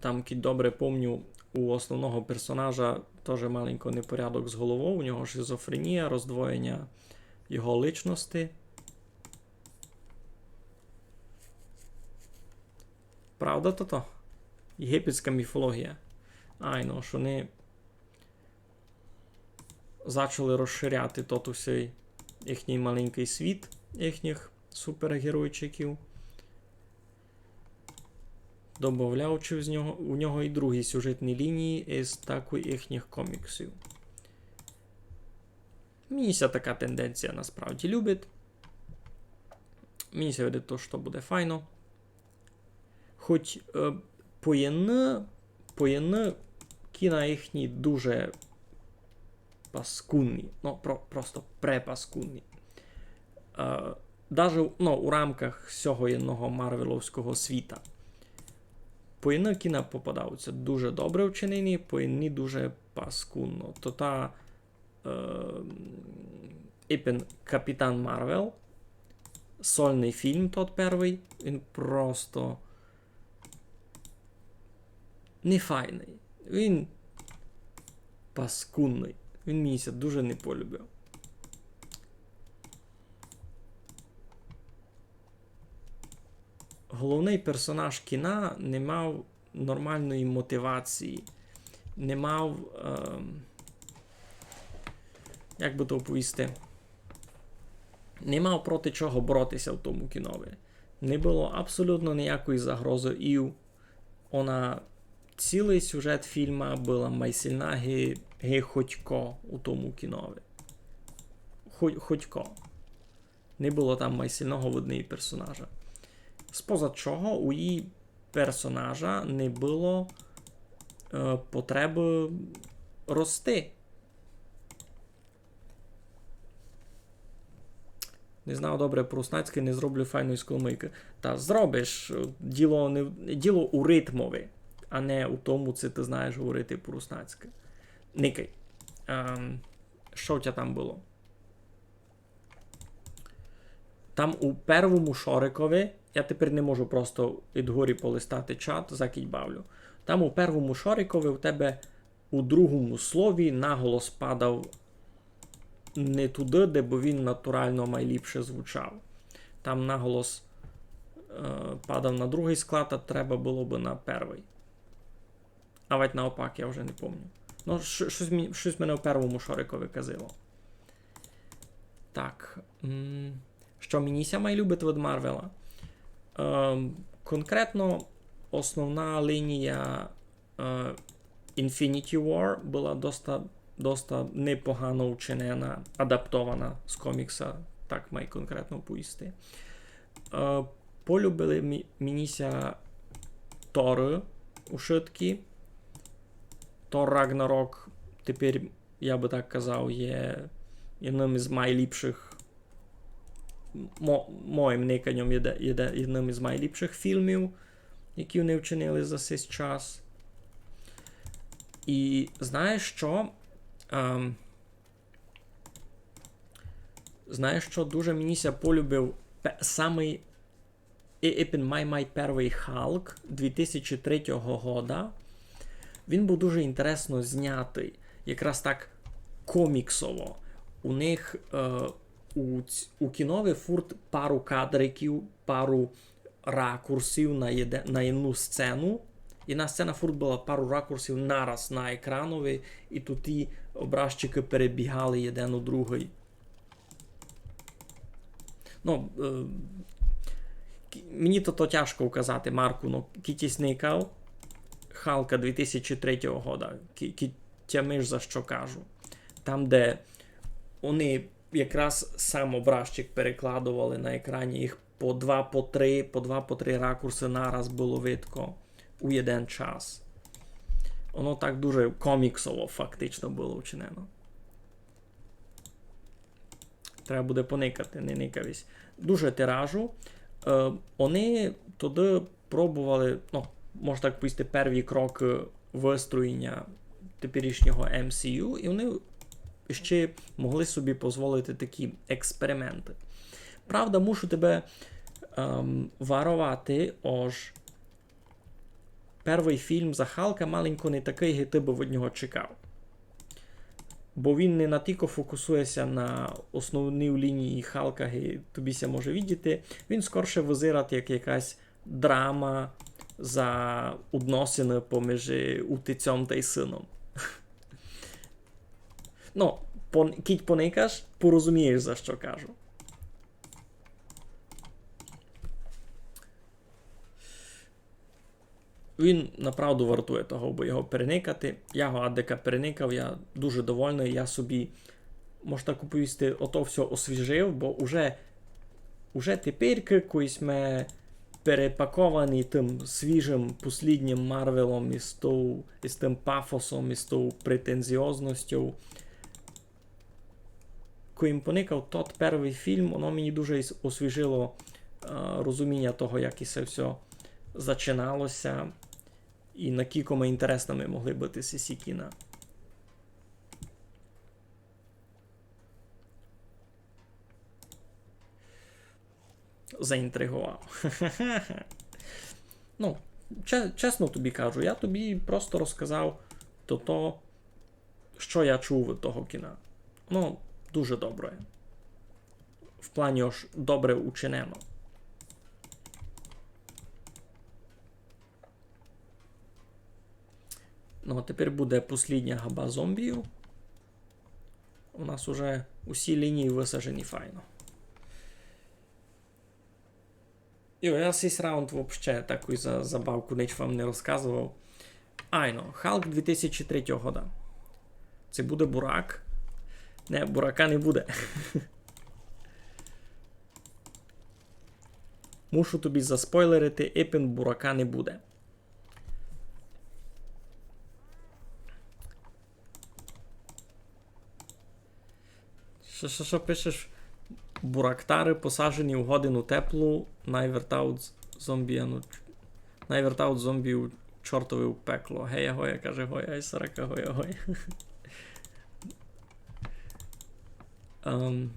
Там, кідь добре помню, у основного персонажа тоже маленько непорядок з головов, у нього шизофренія, роздвоєня його личности. Правда тото? Єгипетська міфологія. Айно, ож они зачали розширяти тот усей їхній маленькый світ їхніх супергеройчиків. Добавляючи з нього, у нього і другі сюжетні лінії із такой їхніх коміксів. Мені ся така тенденція насправді любить. Мені ся видить то, што буде файно. Хоть, е, поєдны, поєдны кіна їхні дуже паскудні, ну, про-, просто препаскудні. Е, даже, ну, у рамках сього єдного марвеловського світа. Поєдны кіна попадаються дуже добре вчинені, поєдні дуже паскудно. То та е, ипен Капітан Марвел, сольный фільм тот первый, він просто нефайный. Він паскудный. Він мені ся дуже не полюбив. Головный персонаж кіна не мав нормалної мотивації, не мав, ем, як бы то оповісти, не мав проти чого боротися в тому кінови. Не было абсолютно ниякої загрозы, і она цілый сюжет фільма была май сильна ги, ги хотько у тому кінови. Хоть, хотько. Не было там май сильного в однеї персонажа. Споза чого у її персонажа не было, е, потребы рости. Не знаю добре по-руснацькы, не зроблю файної сколомыйкы. Та зробиш, діло не в, діло у ритмови, а не у тому, ци ты знаєш говорити по-руснацькы. Никай. Ем, што у тя там было? Там у первому шорикови, я тепер не можу просто ид горі полистати чат, закіть бавлю. Там у первому шорикови у тебе у другому слові наголос падав не туды, де бы він натурално майліпше звучав. Там наголос, е, падав на другый склад, а треба было бы на первый. Авадь наопак, я вже не помню. Ну, ш-, штось мені, штось мене у первому шорикови казило. Так. М, што мені ся май любить від Марвела? Ем, конкретно основна лінія е, Infinity War была доста, доста непогано вчинена, адаптована з комікса, так май конкретно повісти. Е, полюбили мі- мені ся Торы ушыткі. Тор Рагнарок тепер, я бы так казав, є одним із майліпшых, мо- моїм никаньом, є, є одним із майліпшых фільмів, які вони вчинили за сей час. І знаєш що? Ем, знаєш що? Дуже мені ся полюбив пе- самый і, епен май, май первый Халк дві тисячі третього года. Він быв дуже інтересно знятый, якраз так коміксово. У них е, у, ць- у кінови фурт пару кадриків, пару ракурсів на, єде, на одну сцену. І на сцена фурт была пару ракурсів нараз на екранови, і туй ті образчикы перебігали єден у другый. Ну, е, кі- мені то, то тяжко указати, Марку, ну, кідь сь никав Халка дві тисячі третього года, кі- кідь тямиш, за що кажу. Там, де вони якраз сам образчик перекладовали на екрані, їх по два, по три, по два, по три ракурсы нараз было видко у єден час. Воно так дуже коміксово фактично было вчинено. Треба буде поникати, не никав ись. Дуже ти раджу. Е, вони туды пробовали, ну, можна так повісти, перві крокы выстроєня теперішнього М С У, і вони ще могли собі позволити такі експерименты. Правда, мушу тебе ем, варовати, ож первый фільм за Халка маленько не такый, ги ты бы од нього чекав. Бо він не натілько фокусує ся на основній лінії Халка, ги тобі ся може видіти. Він скорше визирать як якась драма за односины поміж утицьом тай сыном. Ну, пон- кідь поникаш, порозумієш, за що кажу. Він направду вартує того, абы його переникати. Я го адека переникав, я дуже довольный, я собі, можна так повісти, ото всьо освіжив, бо уже, уже тепер, кидь сьме перепаковані тым свіжым посліднім Марвелом із тов, із тым пафосом, із тов претензіозностю, кой им поникав тот первый фільм, воно мені дуже ис- освіжило е, розуміня того, як і се всьо зачинало ся, і накілько ми інтересними могли быти сесі кіна. Заінтриговав. Ну, че- чесно тобі кажу, я тобі просто розказав то, то, що я чув від того кіна. Ну, дуже добре. В плані, ож добре учинено. Ну, а тепер буде послідня габа зомбів. У нас уже усі лінії высажені файно. Йо, я сись раунд вообще такой за забавку нич вам не розказовав. Айно, Халк дві тисячі третього года. Ци буде бурак? Не, бурака не буде. Мушу тобі заспойлерити, епен бурака не буде. Што, што, што пишеш? Бурактары посажені у годину теплу, най вертають з- зомбіяну, най вертають зомбі у чортове пекло. Гея гоя, каже гоя, ай сарака гоя гоя. Ем,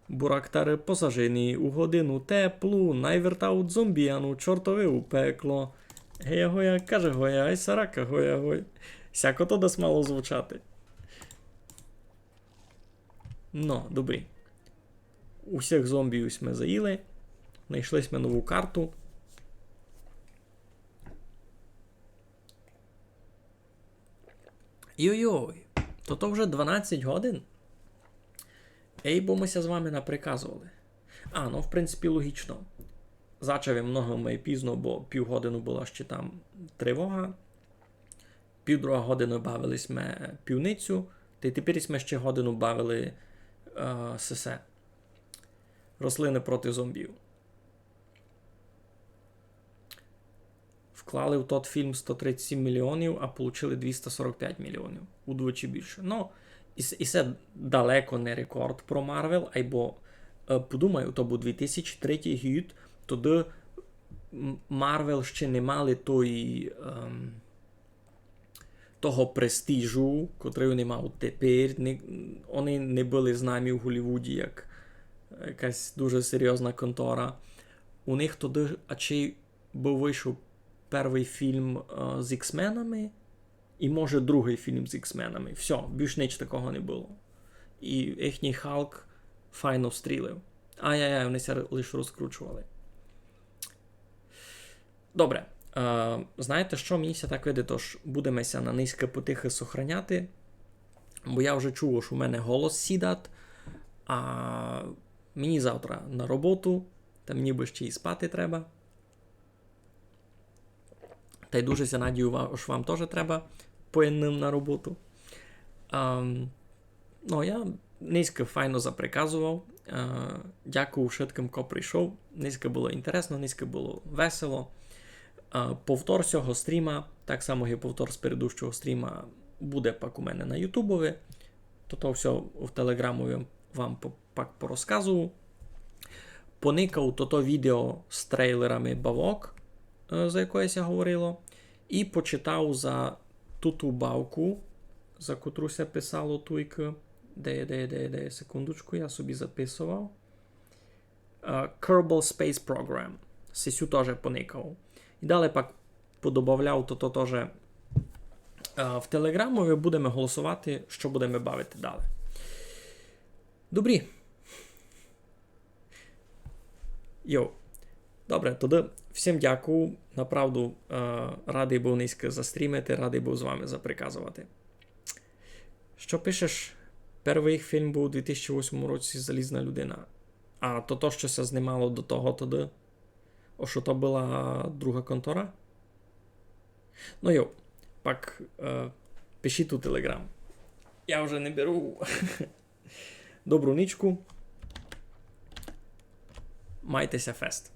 Бурактары посажені у годину теплу, най вертають зомбіяну чортове пекло. Гея гоя, каже гоя, ай сарака гоя гой. Сяко то дасть мало звучати. Но, добрі. Усіх зомбі сьме заїли. Найшли сьме нову карту. Йой-йой, то то вже дванадцять годин? Ей, бо мы ся з вами наприказовали. А, ну, в принципі, логічно. Зачав я много май пізно, бо пів годину была ще там тривога. Пів друга годины бавили сьме пивницю, та й тепер сьме ще годину бавили е, сесе. Рослины проти зомбів. Вклали в тот фільм сто тридцять сім мільйонів, а получили двіста сорок пять мільйонів. Удвічі більше. Ну, і, с- і се далеко не рекорд про Марвел, айбо, е, подумай, то быв дві тисячі третій гід, тогды М- Марвел ще не мали тої, ем, того престижу, котрый они мають тепер. Не, они не были знамі в Голлівуді як якась дуже серйозна контора. У них тогды, а чи быв вышов первый фільм е, з Іксменами, і може другый фільм з Іксменами. Всьо, більш ніч такого не было. І їхній Халк файно стрілив. Ай-яй-яй, они ся лиш розкручовали. Добре. Е, знаєте што, мені ся так видить, тож будеме ся на нынька потихы сохраняти, бо я вже чув, ож у мене голос сідат, а мені завтра на роботу, та мені бы ще й спати треба. Та й дуже ся надію, ва- ож вам тоже треба по єдным на роботу. Ам, ну, я нынька файно заприказовав. Е, дякую вшыткым, ко прийшов. Нынька было інтересно, нынька было весело. Е, повтор сього стріма, так само як і повтор з передущого стріма, буде пак у мене на Ютубови. То то всьо в Телеграмови вам по- пак порозказую. Поникав тото відео з трейлерами бавок, е, за якоє ся говорило, і почитав за ту ту бавку, за котру ся писало туйкы. Де є, де є, де є, де є? Секундочку, я собі записовав. Е, Kerbal Space Program. Сесю тоже поникав. І далі пак подобавляв тото тоже е, в Телеграмови, будеме голосовати, што будеме бавити далі. Добрі. Йоу. Добре, тогды всім дякую. Направду е, радый быв нынька застрімити, радый быв з вами заприказовати. Што пишеш? Первый їх фільм быв у дві тисячі восьмому році, Залізна людина. А то то, што ся знимало до того тогды, о, што то была друга контора? Ну йоу, пак е, пишіть у Телеграм. Я вже не беру. Добру нічку. Майте ся фест.